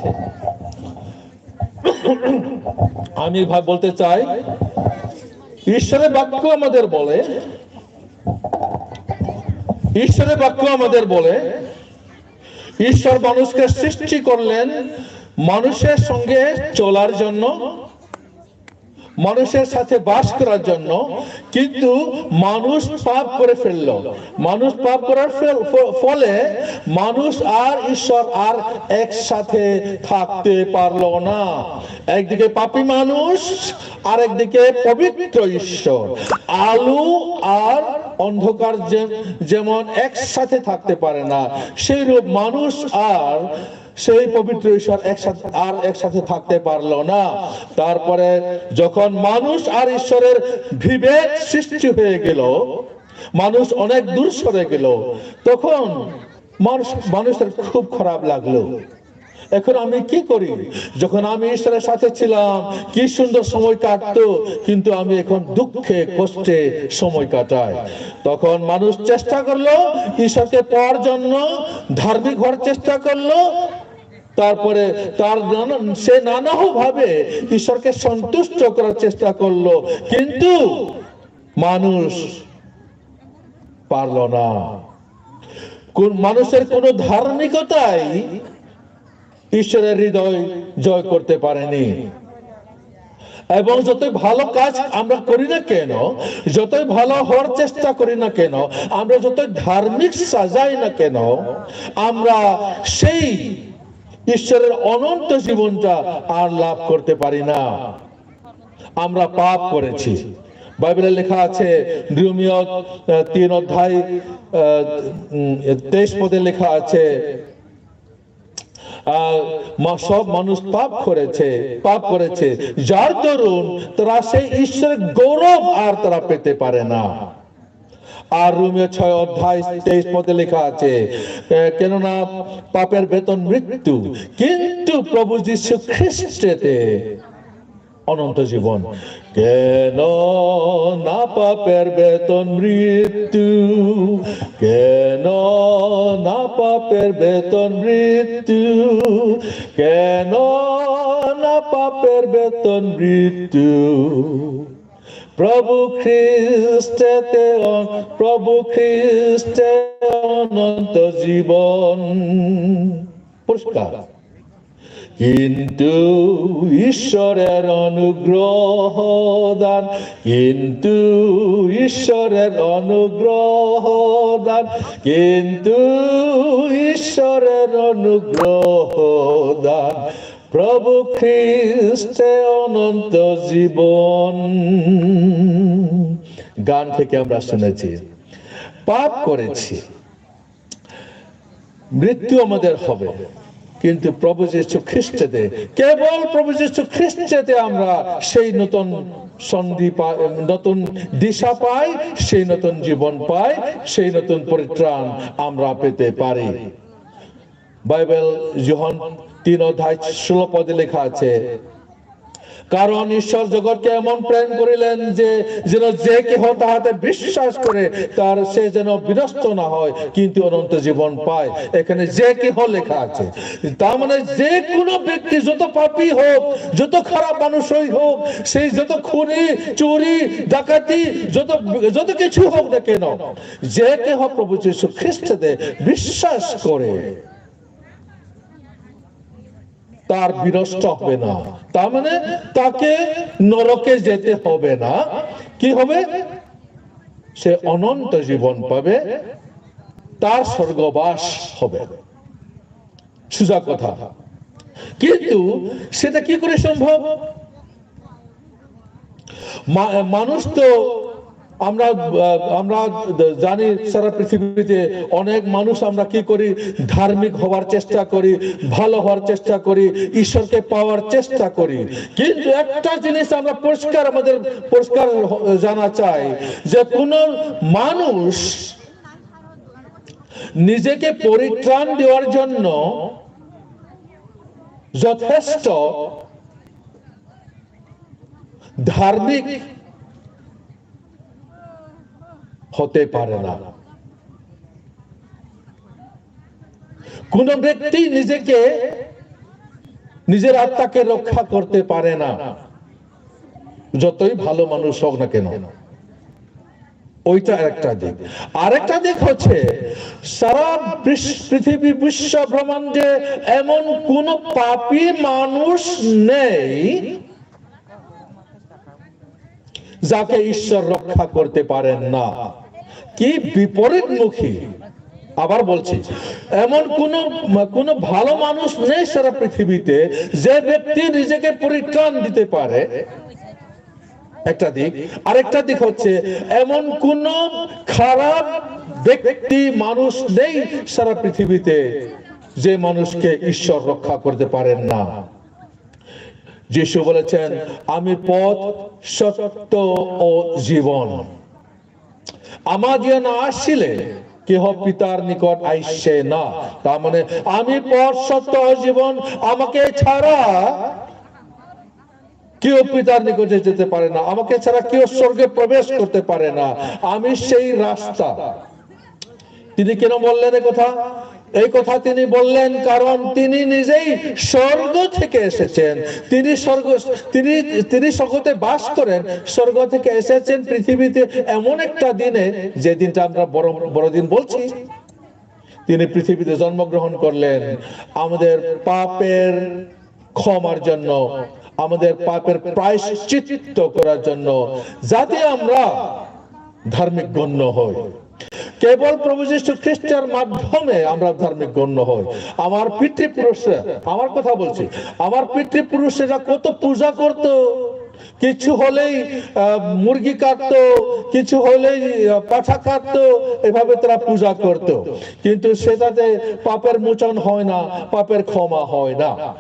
আমি ভাই বলতে চাই, ঈশ্বরের বাক্য আমাদের বলে, ঈশ্বরের বাক্য আমাদের বলে, ঈশ্বর মানুষকে সৃষ্টি করলেন মানুষের সঙ্গে চলার জন্য, মানুষের সাথে বাস করার জন্য, কিন্তু মানুষ পাপ করে ফেলল। মানুষ পাপ করার ফেল-, ফ-, ফলে মানুষ আর ঈশ্বর আর একসাথে থাকতে পারল না। একদিকে পাপী মানুষ, আরেকদিকে পবিত্র ঈশ্বর। আলো আর অন্ধকার যে-, যেমন একসাথে থাকতে পারে না, সেইরূপ মানুষ আর সেই পবিত্র ঈশ্বর একসাথে, আর একসাথে থাকতে পারলো না। তারপরে যখন মানুষ আর ঈশ্বরের বিভেদ সৃষ্টি হয়ে গেল, মানুষ অনেক দূর সরে গেল, তখন মানুষ, মানুষের খুব খারাপ লাগলো। এখন আমি কি করি? যখন আমি ঈশ্বরের সাথে ছিলাম, কি সুন্দর সময় কাটতো, কিন্তু আমি এখন দুঃখে কষ্টে সময় কাটাই। তখন মানুষ চেষ্টা করলো ঈশ্বরকে পাওয়ার জন্য, ধার্মিক হওয়ার চেষ্টা করলো, তারপরে তার নানা, সে নানাভাবে ঈশ্বরকে সন্তুষ্ট করার চেষ্টা করলো, কিন্তু মানুষ পারল না। কোন মানুষের কোনো ধার্মিকতাই ঈশ্বরের হৃদয় জয় করতে পারেনি। এবং যতই ভালো কাজ আমরা করি না কেন, যতই ভালো হওয়ার চেষ্টা করি না কেন, আমরা যতই ধার্মিক সাজাই না কেন, আমরা সেই ঈশ্বরের অনন্ত জীবনটা আর লাভ করতে পারি না। আমরা পাপ করেছি। বাইবেলে লেখা আছে, রোমীয়, আহ, তিন অধ্যায়, আহ, উম, তেইশ পদে লেখা আছে, আহ, মা-, সব মানুষ পাপ করেছে, পাপ করেছে, যার দরুন তারা সেই ঈশ্বরের গৌরব আর তারা পেতে পারে না। আর রোমীয় ছয় অধ্যায় তেইশ পদে লেখা আছে, এ, কেননা পাপের বেতন মৃত্যু, কিন্তু প্রভু যীশু খ্রিস্টেতে অনন্ত জীবন। কেন না পাপের বেতন মৃত্যু, কেন না পাপের বেতন মৃত্যু, কেন না পাপের বেতন মৃত্যু, প্রভু খ্রিস্টেতে অন-, প্রভু খ্রিস্টে অনন্ত জীবন। পরিষ্কার। কিন্তু ঈশ্বরের অনুগ্রহ দান, কিন্তু ঈশ্বরের অনুগ্রহ দান, কিন্তু ঈশ্বরের অনুগ্রহ দান, প্রভু খ্রিস্টে অনন্ত জীবন। গান থেকে আমরা শুনেছি, পাপ করেছি, মৃত্যু আমাদের হবে, কিন্তু প্রভু যীশু খ্রিস্টেতে, কেবল প্রভু যীশু খ্রিস্টেতে আমরা সেই নতুন সন্ধি পাই, নতুন দিশা পাই, সেই নতুন জীবন পাই, সেই নতুন পরিত্রাণ আমরা পেতে পারি। বাইবেল যোহন তিন অধ্যায় ষোলো পদে লেখা আছে, কারণ ঈশ্বর জগতকে এমন প্রেম করিলেন যে যেন যে কেহ তাহাতে বিশ্বাস করে তার সে যেন বিনষ্ট না হয়, কিন্তু অনন্ত জীবন পায়। এখানে যে কেহ লেখা আছে, তার মানে যে কোনো ব্যক্তি, যত পাপী হোক, যত খারাপ মানুষই হোক, সেই যত খুনি, চুরি, ডাকাতি, যত, যত কিছু হোক না কেন, যে কেহ প্রভু যীশু খ্রিস্টতে বিশ্বাস করে, তার বিনষ্ট হবে না। তার মানে তাকে নরকে যেতে হবে না। কি হবে? সে অনন্ত জীবন পাবে, তার স্বর্গবাস হবে। সোজা কথা। কিন্তু সেটা কি করে সম্ভব? মা-, মানুষ তো আমরা, আহ, আমরা জানি সারা পৃথিবীতে অনেক মানুষ আমরা কি করি, ধার্মিক হওয়ার চেষ্টা করি, ভালো হওয়ার চেষ্টা করি, ঈশ্বরকে পাওয়ার চেষ্টা করি। কিন্তু একটা জিনিস আমরা পরিষ্কার, আমাদের পরিষ্কার হ-, জানা চাই যে কোনো মানুষ নিজেকে পরিত্রাণ দেওয়ার জন্য যথেষ্ট ধার্মিক হতে পারে না। কোন ব্যক্তি নিজেকে, নিজের আত্মাকে রক্ষা করতে পারে না, যতই ভালো মানুষ হোক না কেন। ওইটা একটা দিক। আরেকটা দিক হচ্ছে, সারা পৃথিবী, বিশ্ব ব্রহ্মাণ্ডে এমন কোনো পাপী মানুষ নেই যাকে ঈশ্বর রক্ষা করতে পারেন না। কি বিপরীতমুখী! আবার বলছি, এমন কোনো, কোনো ভালো মানুষ নেই সারা পৃথিবীতে যে ব্যক্তি নিজেকে পরিত্রাণ দিতে পারে। একটা দিক। আরেকটা দিক হচ্ছে, এমন কোনো খারাপ ব্যক্তি, মানুষ নেই সারা পৃথিবীতে যে মানুষকে ঈশ্বর রক্ষা করতে পারেন না। যিশু বলেছেন, "আমি পথ, সত্য ও জীবন। আমাদিয়া না আসিলে কেহ পিতার নিকট আইসে না।" তার মানে, আমি পথ, সত্য ও জীবন, আমাকে ছাড়া কেউ পিতার নিকটে যেতে পারে না, আমাকে ছাড়া কেউ স্বর্গে প্রবেশ করতে পারে না। আমি সেই রাস্তা। তিনি কেন বললেন এ কথা? এই কথা তিনি বললেন, কারণ তিনি নিজেই স্বর্গ থেকে এসেছেন। তিনি স্বর্গ, তিনি, তিনি স্বর্গতে বাস করেন, স্বর্গ থেকে এসেছেন পৃথিবীতে এমন একটা দিনে, যে দিনটা আমরা বড়, বড়দিন বলছি। তিনি পৃথিবীতে জন্মগ্রহণ করলেন আমাদের পাপের ক্ষমার জন্য, আমাদের পাপের প্রায়শ্চিত্ত করার জন্য, যাতে আমরা ধার্মিক গণ্য হই। কেবল প্রভু যীশু খ্রিস্টের মাধ্যমে আমরা ধার্মিক গণ্য হই। আমার পিতৃপুরুষরা, আমার কথা বলছি, আমার পিতৃপুরুষেরা কত পূজা করত, কিছু হলেই আহ, মুরগি কাটতো, কিছু হলেই আহ, পাঠা কাটতো, এভাবে তারা পূজা করত। কিন্তু সেটাতে পাপের মোচন হয় না, পাপের ক্ষমা হয় না।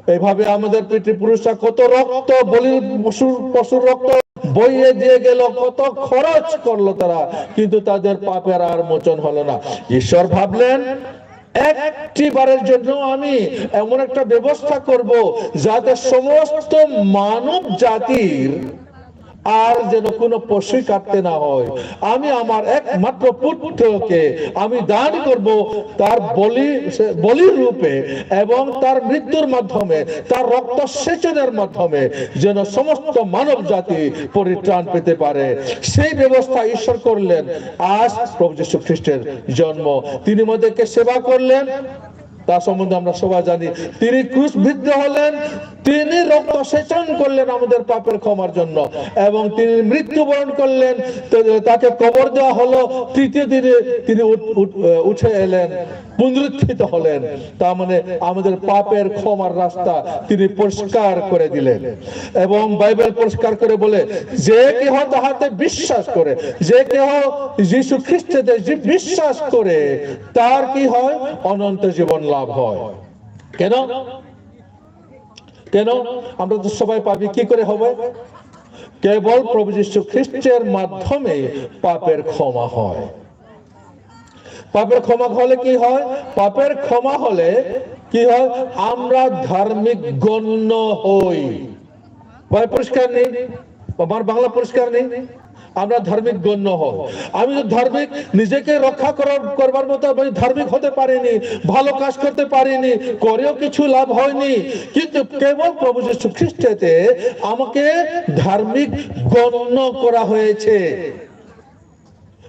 এইভাবে আমাদের পিতৃপুরুষরা কত রক্ত, বলির পশুর, পশুর রক্ত বইয়ে দিয়ে গেল, কত খরচ করলো তারা, কিন্তু তাদের পাপের আর মোচন হলো না। ঈশ্বর ভাবলেন, একটি বারের জন্য আমি এমন একটা ব্যবস্থা করব, যাতে সমস্ত মানব জাতির আর যেন কোনো পশুই কাটতে না হয়। আমি আমার একমাত্র পুত্রকে আমি দান করব তার বলি, বলির রূপে, এবং তার মৃত্যুর মাধ্যমে, তার রক্ত সেচনের মাধ্যমে যেন সমস্ত মানব জাতি পরিত্রাণ পেতে পারে। সেই ব্যবস্থা ঈশ্বর করলেন। আজ প্রভু যীশু খ্রিস্টের জন্ম, তিনি আমাদেরকে সেবা করলেন, তা সম্বন্ধে আমরা সবাই জানি। তিনি ক্রুশবিদ্ধ হলেন, তিনি রক্ত সেচন করলেন আমাদের পাপের ক্ষমার জন্য, এবং তিনি মৃত্যুবরণ করলেন। তো তাকে কবর দেওয়া হলো, তৃতীয় দিনে তিনি উঠ-, উঠ-, আহ, উঠে এলেন, পুনরুত্থিত হলেন। তার মানে আমাদের পাপের ক্ষমার রাস্তা তিনি পরিষ্কার করে দিলেন। এবং বাইবেল পরিষ্কার করে বলে, যে কেহ তাহাতে বিশ্বাস করে, যে কেহ যীশু খ্রিস্টতে যে বিশ্বাস করে, তার কি হয়? অনন্ত জীবন লাভ হয়। কেন? কেন? আমরা তো সবাই পাপী, কি করে হবে? কেবল প্রভু যীশু খ্রিস্টের মাধ্যমে পাপের ক্ষমা হয়। পাপের ক্ষমা হলে কি হয়? পাপের ক্ষমা হলে কি হয়? আমরা ধার্মিক গণ্য হই। ভাই, পরিষ্কার নেই? আমার বাংলা পরিষ্কার নেই? আমরা ধার্মিক গণ্য হই। আমি তো ধার্মিক, নিজেকে রক্ষা করার, করবার মতো আমি ধার্মিক হতে পারিনি, ভালো কাজ করতে পারিনি, করেও কিছু লাভ হয়নি, কিন্তু কেবল প্রভু যীশু খ্রিস্টেতে আমাকে ধার্মিক গণ্য করা হয়েছে।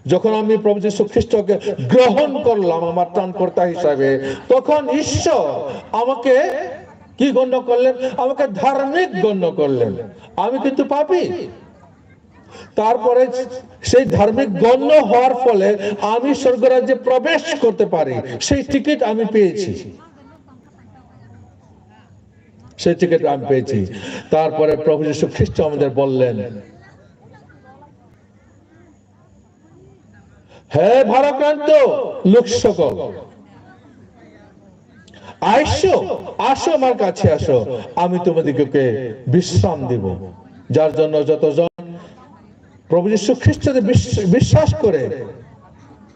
যখন আমি প্রভু যীশু খ্রিস্টকে গ্রহণ করলাম আমার ত্রাণকর্তা হিসাবে, তখন ঈশ্বর আমাকে কি গণ্য করলেন? আমাকে ধার্মিক গণ্য করলেন। আমি কিন্তু পাপী। তারপরে সেই ধার্মিক গণ্য হওয়ার ফলে আমি স্বর্গরাজ্যে প্রবেশ করতে পারি, সেই টিকিট আমি পেয়েছি, সেই টিকিট আমি পেয়েছি। তারপরে প্রভু যীশু খ্রিস্ট আমাদের বললেন, "হে ভারাক্রান্ত লোক সকল, আইসো, আসো আমার কাছে আসো, আমি তোমাদেরকে বিশ্রাম দিব।" যার জন্য যতজন প্রভু যীশু খ্রিস্টতে বিশ্ব-, বিশ্বাস করে,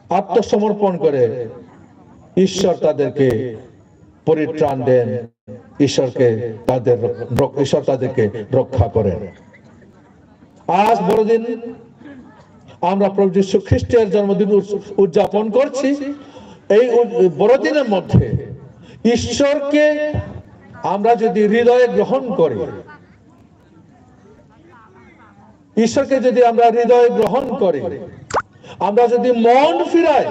আত্মসমর্পণ করে, ঈশ্বর তাদেরকে পরিত্রাণ দেন, ঈশ্বরকে তাদের রক-, ঈশ্বর তাদেরকে রক্ষা করেন। আজ বড়দিন আমরা প্রভু যীশু খ্রিস্টের জন্মদিন উৎস-, উদযাপন করছি। এই উদ-, বড়দিনের মধ্যে ঈশ্বরকে আমরা যদি হৃদয়ে গ্রহণ করি, ঈশ্বরকে যদি আমরা হৃদয়ে গ্রহণ করি, আমরা যদি মন ফিরাই,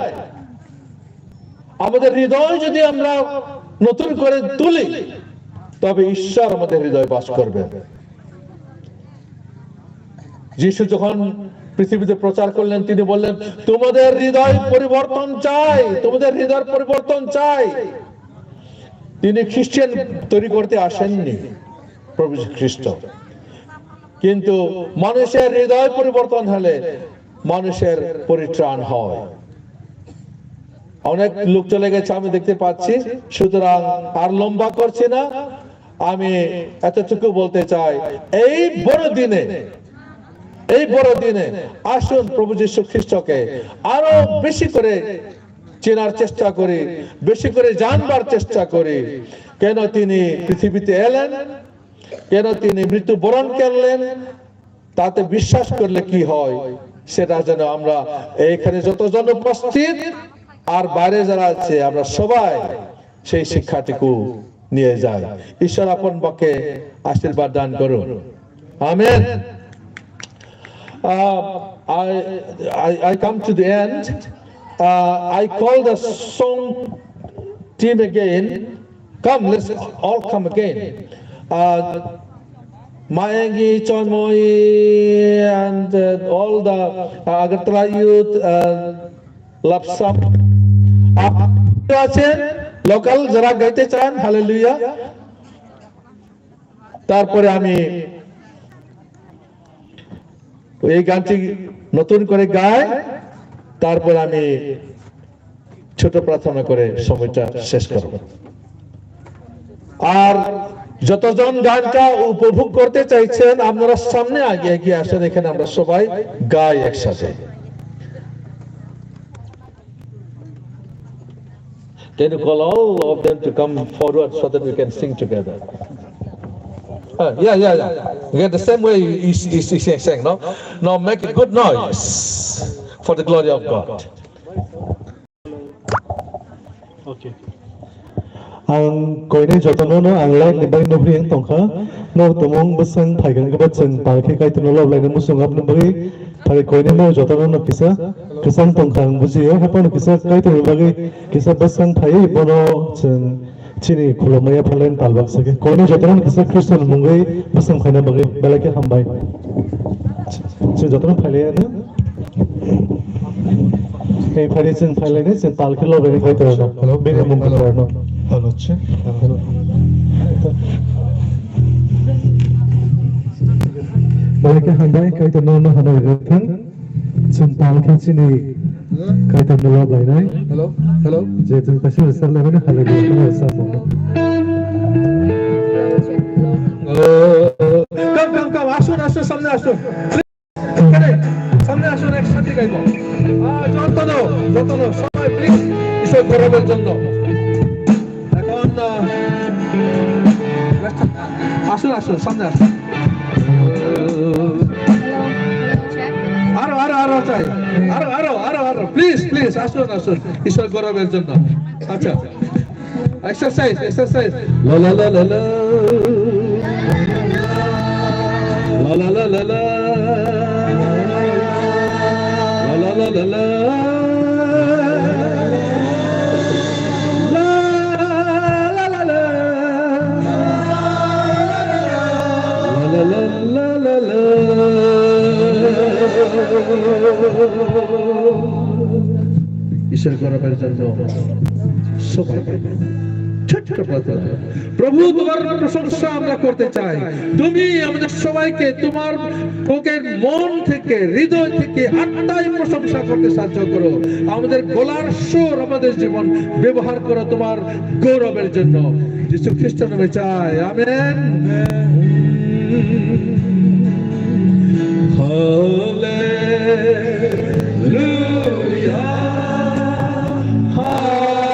আমাদের হৃদয় যদি আমরা নতুন করে তুলি, তবে ঈশ্বর আমাদের হৃদয়ে বাস করবেন। যিশু যখন পৃথিবীতে প্রচার করলেন, তিনি বললেন, "তোমাদের হৃদয় পরিবর্তন চাই, তোমাদের হৃদয় পরিবর্তন চাই।" তিনি খ্রিস্টান তৈরি করতে আসেননি প্রভু যীশু খ্রিস্ট, কিন্তু মানুষের হৃদয় পরিবর্তন হলে মানুষের পরিত্রাণ হয়। অনেক লোক চলে গেছে, আমি দেখতে পাচ্ছি, সুতরাং আর লম্বা করছি না। আমি এতটুকু বলতে চাই, এই বড় দিনে, এই বড় দিনে আসুন প্রভু যীশু খ্রিস্টকে আরো বেশি করে চেনার চেষ্টা করি, বেশি করে জানবার চেষ্টা করি। কেন তিনি পৃথিবীতে এলেন, কেন তিনি মৃত্যুবরণ করলেন, তাতে বিশ্বাস করলে কি হয়, সেটা যেন আমরা এখানে যতজন উপস্থিত, আর বাইরে যারা আছে, আমরা সবাই সেই শিক্ষাটুকু নিয়ে যাই। ঈশ্বর আপন বাক্যে আশীর্বাদ দান করুন। Amen. Uh, I, I, I come to the end. Uh, I call the song team again. Come, let's all come again. Uh, Mayangi, Chonmoi, and uh, all the uh, Agartala youth, uh, Lapsam. Up-, আছে লোকাল যারা গাইতে চান, হালেলুয়া। তারপরে আমি এই গানটি নতুন করে গাই, তারপর আমি ছোট প্রার্থনা করে সময়টা শেষ করব। আর যতজন গানটা উপভোগ করতে চাইছেন, আপনারা সামনে আগে এগিয়ে আসেন, এখানে আমরা সবাই গাই একসাথে। Can you call all of them to come forward so that we can sing together? Uh, yeah, yeah, yeah. Again, the same way you, you, you, you sang, no? Now make a good noise for the glory of God. Okay. Ang koinai jotono no ang light ni bai nukri ang tongkha. No tomong bwswng phaikang khe ba chwng pal khe Kaitorno lob laina muchung abni bagwi phai koinai no jotono no kisa kwchang tongkha ang bujio. Haphano kisa Kaitorni bagwi kisa bwswng phaiwi bono chwng chini khulumya phalai pal baksa khe. Koinai jotono no kisa Khristoni mungwi bwswng phaina bagwi belai khe hambai. Chwng jotono phailaiya no. Ei, phari chwng phailai ni, chwng tal khe lobai ni khai tong. Hello, bini hello, mung hello. Tong no. Hello, check. Hello. Belai khe hambai, Kaitorno no hano ri thang. Chwng tal khe chini Kaitorno lob lainai. Hello, hello. Je chwng kaisa sar lai mani halai di, kaisa sar lai. Come, come, come, আসুন, আসুন, সামনে আসুন। এখানে সামনে আসুন, একসাথে গাইব। আহ, যত্ন, যত্ন, সবাই প্লিজ, ঈশ্বর গৌরবের জন্য। এখন, আহ, আসুন, আসুন, সামনে আসুন। আরো, আরো, আরো চাই। আরো, আরো, আরো, আরো। প্লিজ, প্লিজ, আসুন, আসুন। ঈশ্বর গৌরবের জন্য। আচ্ছা। Exercise, exercise. La la la la la. La la la la la. La la la la la. La la la la. La la la la la. ঈশ্বর গৌরবের জন্য সবাই ছোট্ট প্রার্থনা। প্রভু, তোমার প্রশংসা আমরা করতে চাই। তুমি আমাদের সবাইকে তোমার বুকের মন থেকে, হৃদয় থেকে, আত্মায় প্রশংসা করতে সাহায্য করো। আমাদের গলার স্বর, আমাদের জীবন ব্যবহার করো তোমার গৌরবের জন্য। যিশু খ্রিস্টর নামে চাই, আমেন। Hallelujah, hallelujah, hallelujah.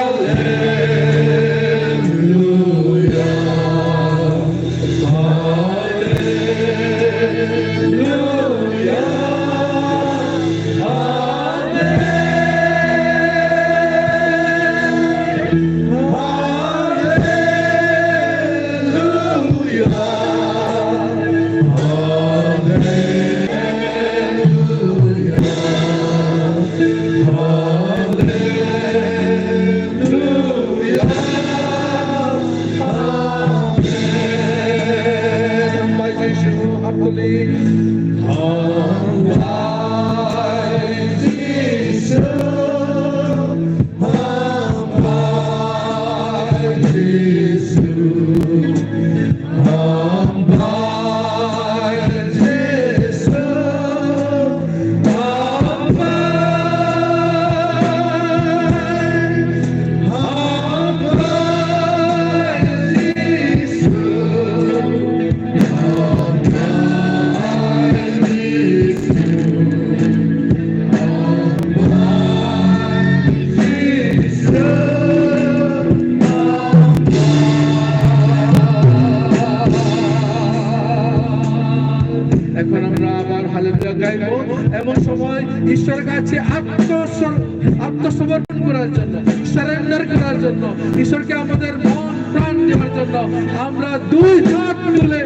এখন আমরা আবার হালেলুয়া গাইবো। এমন সময় ঈশ্বরের কাছে আত্মসর-, আত্মসমর্পণ করার জন্য, সারেন্ডার করার জন্য, ঈশ্বরকে আমাদের মন প্রাণ দেওয়ার জন্য আমরা দুই হাত তুলে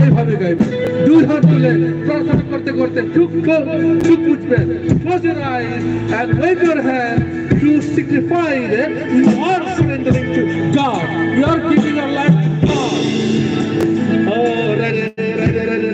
এইভাবে গাইব। দুই হাত তুলে প্রার্থনা করতে করতে চোখ খো-, চোখ মুছবেন। Close your eyes and wave your hand to signify that you are surrendering to God. You are giving your life to God. Oh, ready, ready, ready.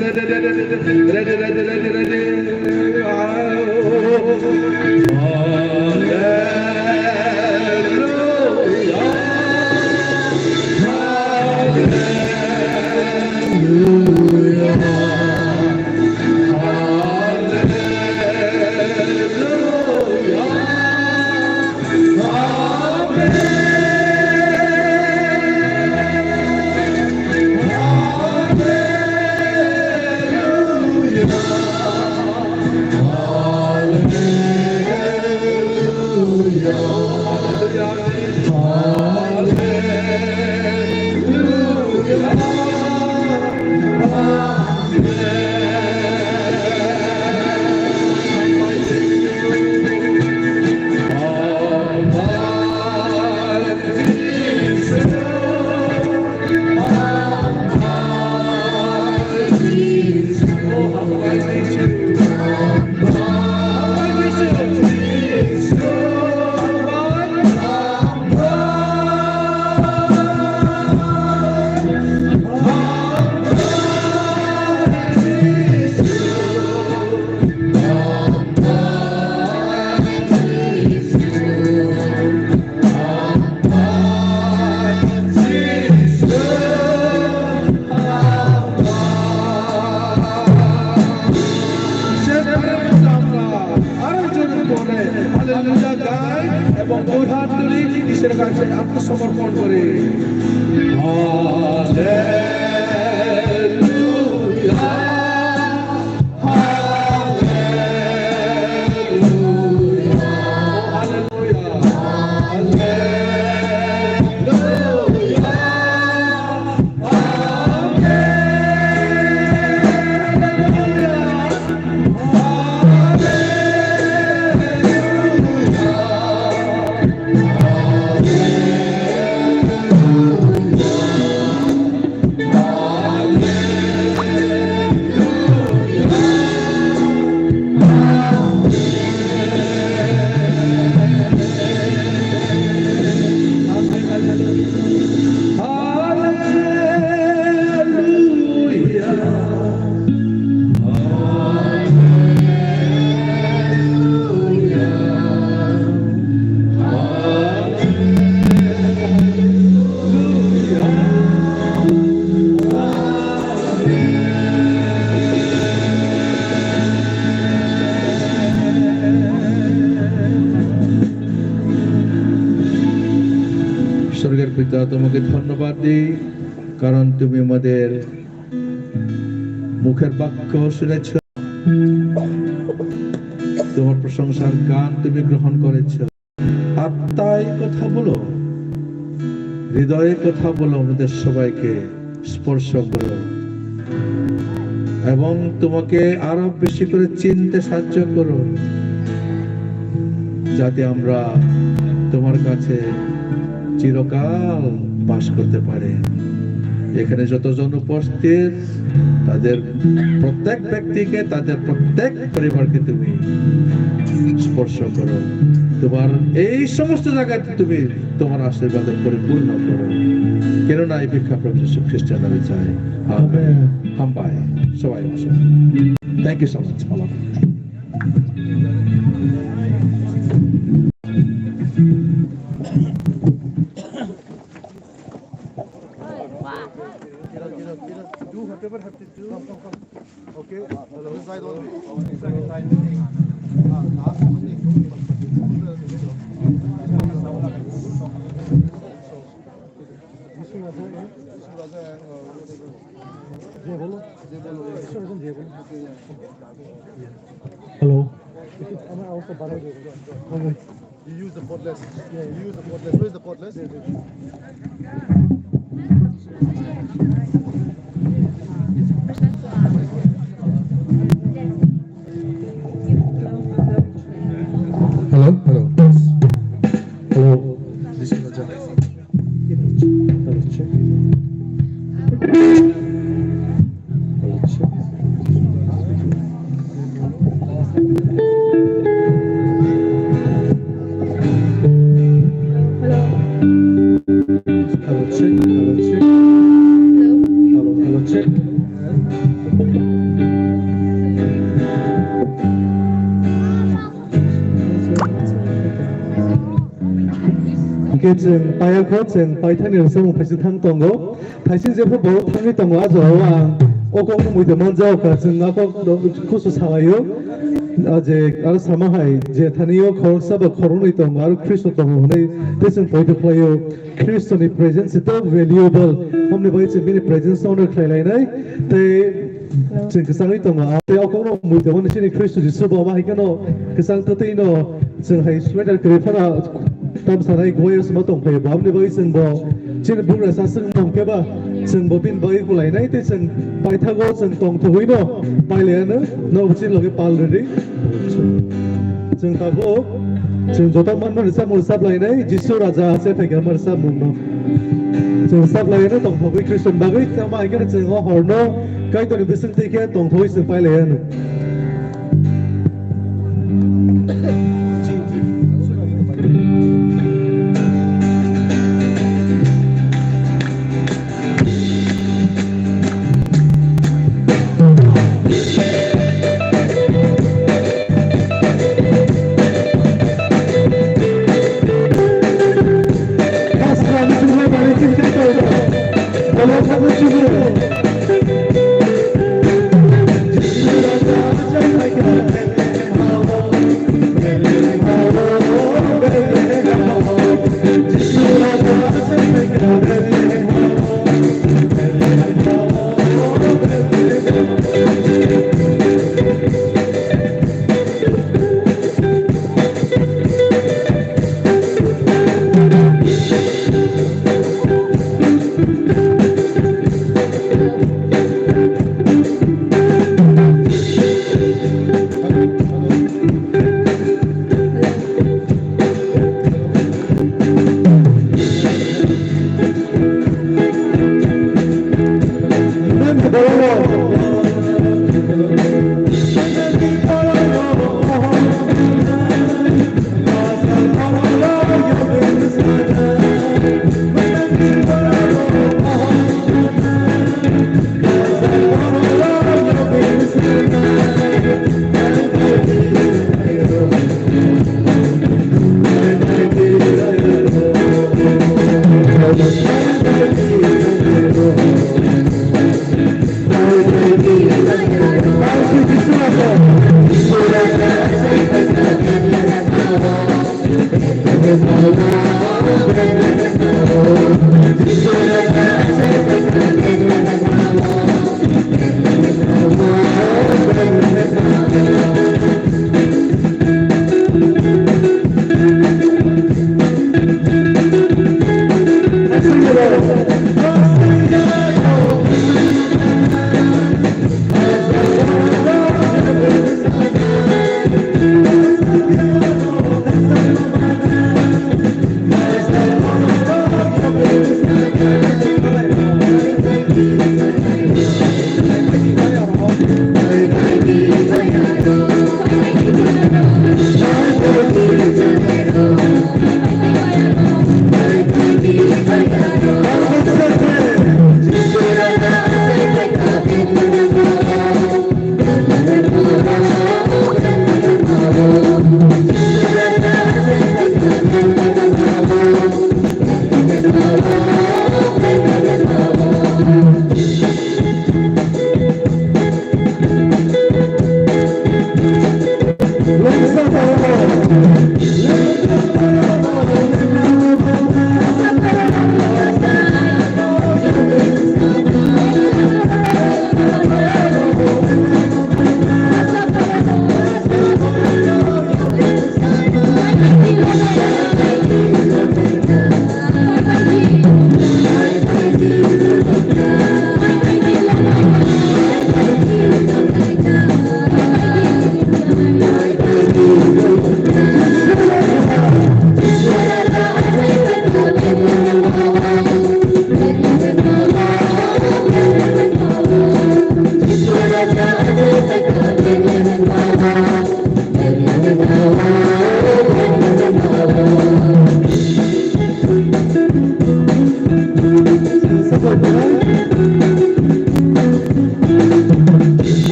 শেষ পর্যন্ত আমরা আরো জোরে করে হালেলুয়া গাই এবং দুই হাত তুলি, ঈশ্বরের কাছে আত্মসমর্পণ করি। হালেলুয়া। স্বর্গের পিতা, তোমাকে ধন্যবাদ দিই, কারণ তুমি আমাদের মুখের বাক্য শুনেছ, তোমার প্রশংসার গান তুমি গ্রহণ করেছ। আত্মায় কথা বলো, হৃদয়ে কথা বলো, আমাদের সবাইকে স্পর্শ করো এবং তোমাকে আরো বেশি করে চিনতে সাহায্য করো, যাতে আমরা তোমার কাছে চিরকাল বাস করতে পারি। এখানে যতজন উপস্থিত, তাদের প্রত্যেক ব্যক্তিকে, তাদের প্রত্যেক পরিবারকে তুমি স্পর্শ করো। তোমার এই সমস্ত জায়গাতে তুমি তোমার আশীর্বাদে পরিপূর্ণ করো, কেননা এই ভিক্ষা প্রভু যীশু খ্রিস্টের নামে চাই। আমেন। আমেন। হাম্বাই, সবাই বসো। Thank you so much. Get up, get up, get up. Do whatever have to do. Come, come, come. Okay? Hello. This side only. This side, side. Ah, last one. Vishnu Raja, eh? Vishnu Raja, uh, जय बोलो। जय बोलो। ईश्वर को जय बोलो। Okay, yeah. Hello. আমার আওয়াজটা বাড়াই দিও। You use the cordless. You use the cordless. Where is the cordless? Hello, hello. Double check. Double check. Hello. Hello, check. Hello, check. Hello. Hello, hello, check. Hingke chwng paiya kho, chwng paithani rwchapmung phaisa thang tongo. Thaising jepho borok thangwi tongo, ah jagao ang o kokno muitu manjak kha, chwng a kok kusu salaio. Ah, je aro sama hai je thani o khoroksa ba khoroknwi tongo, aro Khristo tongo hwnwi tei chwng poito khlaio. Khristoni presence is so valuable, omni bai chwng bini presence no khlai lainai tei chwng kwchangwi tongo. Ah, tei o kokno muitu mani chini Khristo Jisu bo ma hai kheno kwchang twtwi no chwng hai sweater kwrwi phano tam sanai guaio sima tong phaio. Bo aboni bagwi chwng bo chini bugra sa swng tong khe ba chwng bo bini bagwi kulainai tei chwng paithago chwng tongthogwi no pailaiya no, no chini logi pal rwdi. Chwng tabuk chwng joto manma rwchapmung rwchap lainai, Jisu Raja se phaikha ma rwchapmung no. Chwng rwchap lainai tongthogwi Khristo ni bagwi tamo hai kheno chwng o hor no Kaitor ni bising twi khe tongthogwi chwng pailaiya no.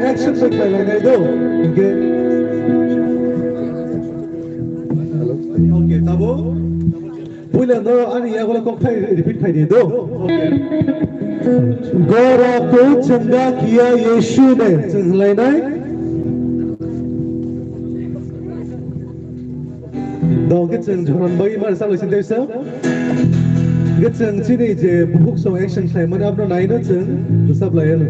Action bai khlai lai nai do. Hinkhe. Okay, tabo. Puila no ani yagulo kok thai repeat khai di do. Gora ko changa kiya Yeshu ne. Chwng lai nai. Dong ke chwng joran bai mar sa loisin tei sa. Ke chwng chini je buhuk song action khlaimani abno naino chwng rwchap lai ano.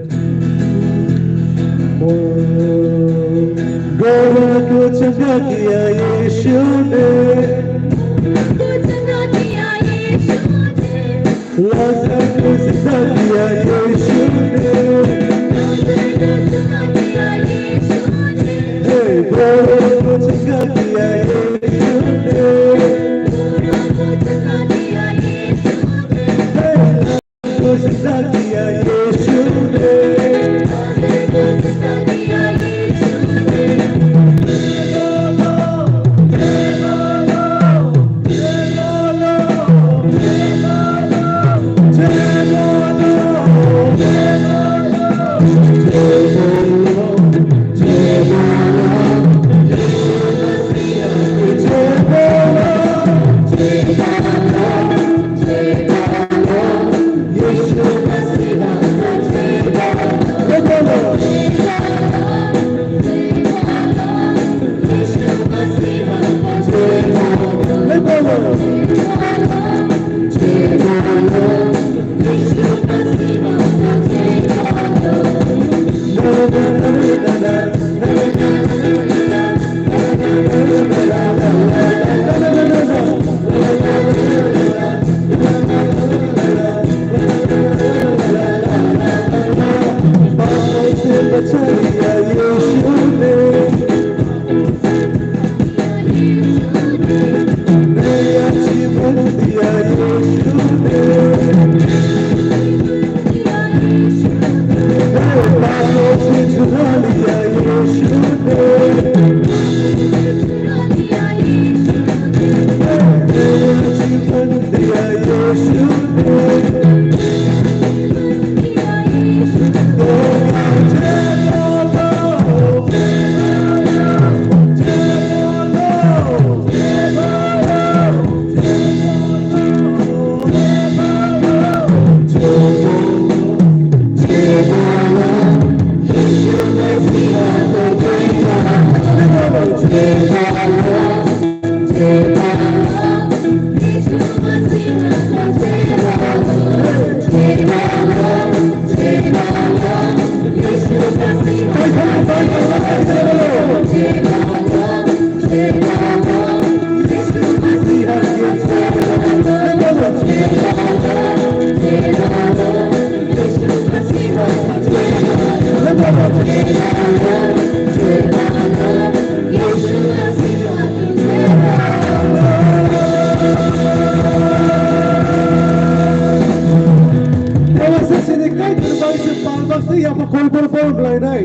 Gora ko changa kiya Yeshu ne. Palbasti yapa koi por por belai nai.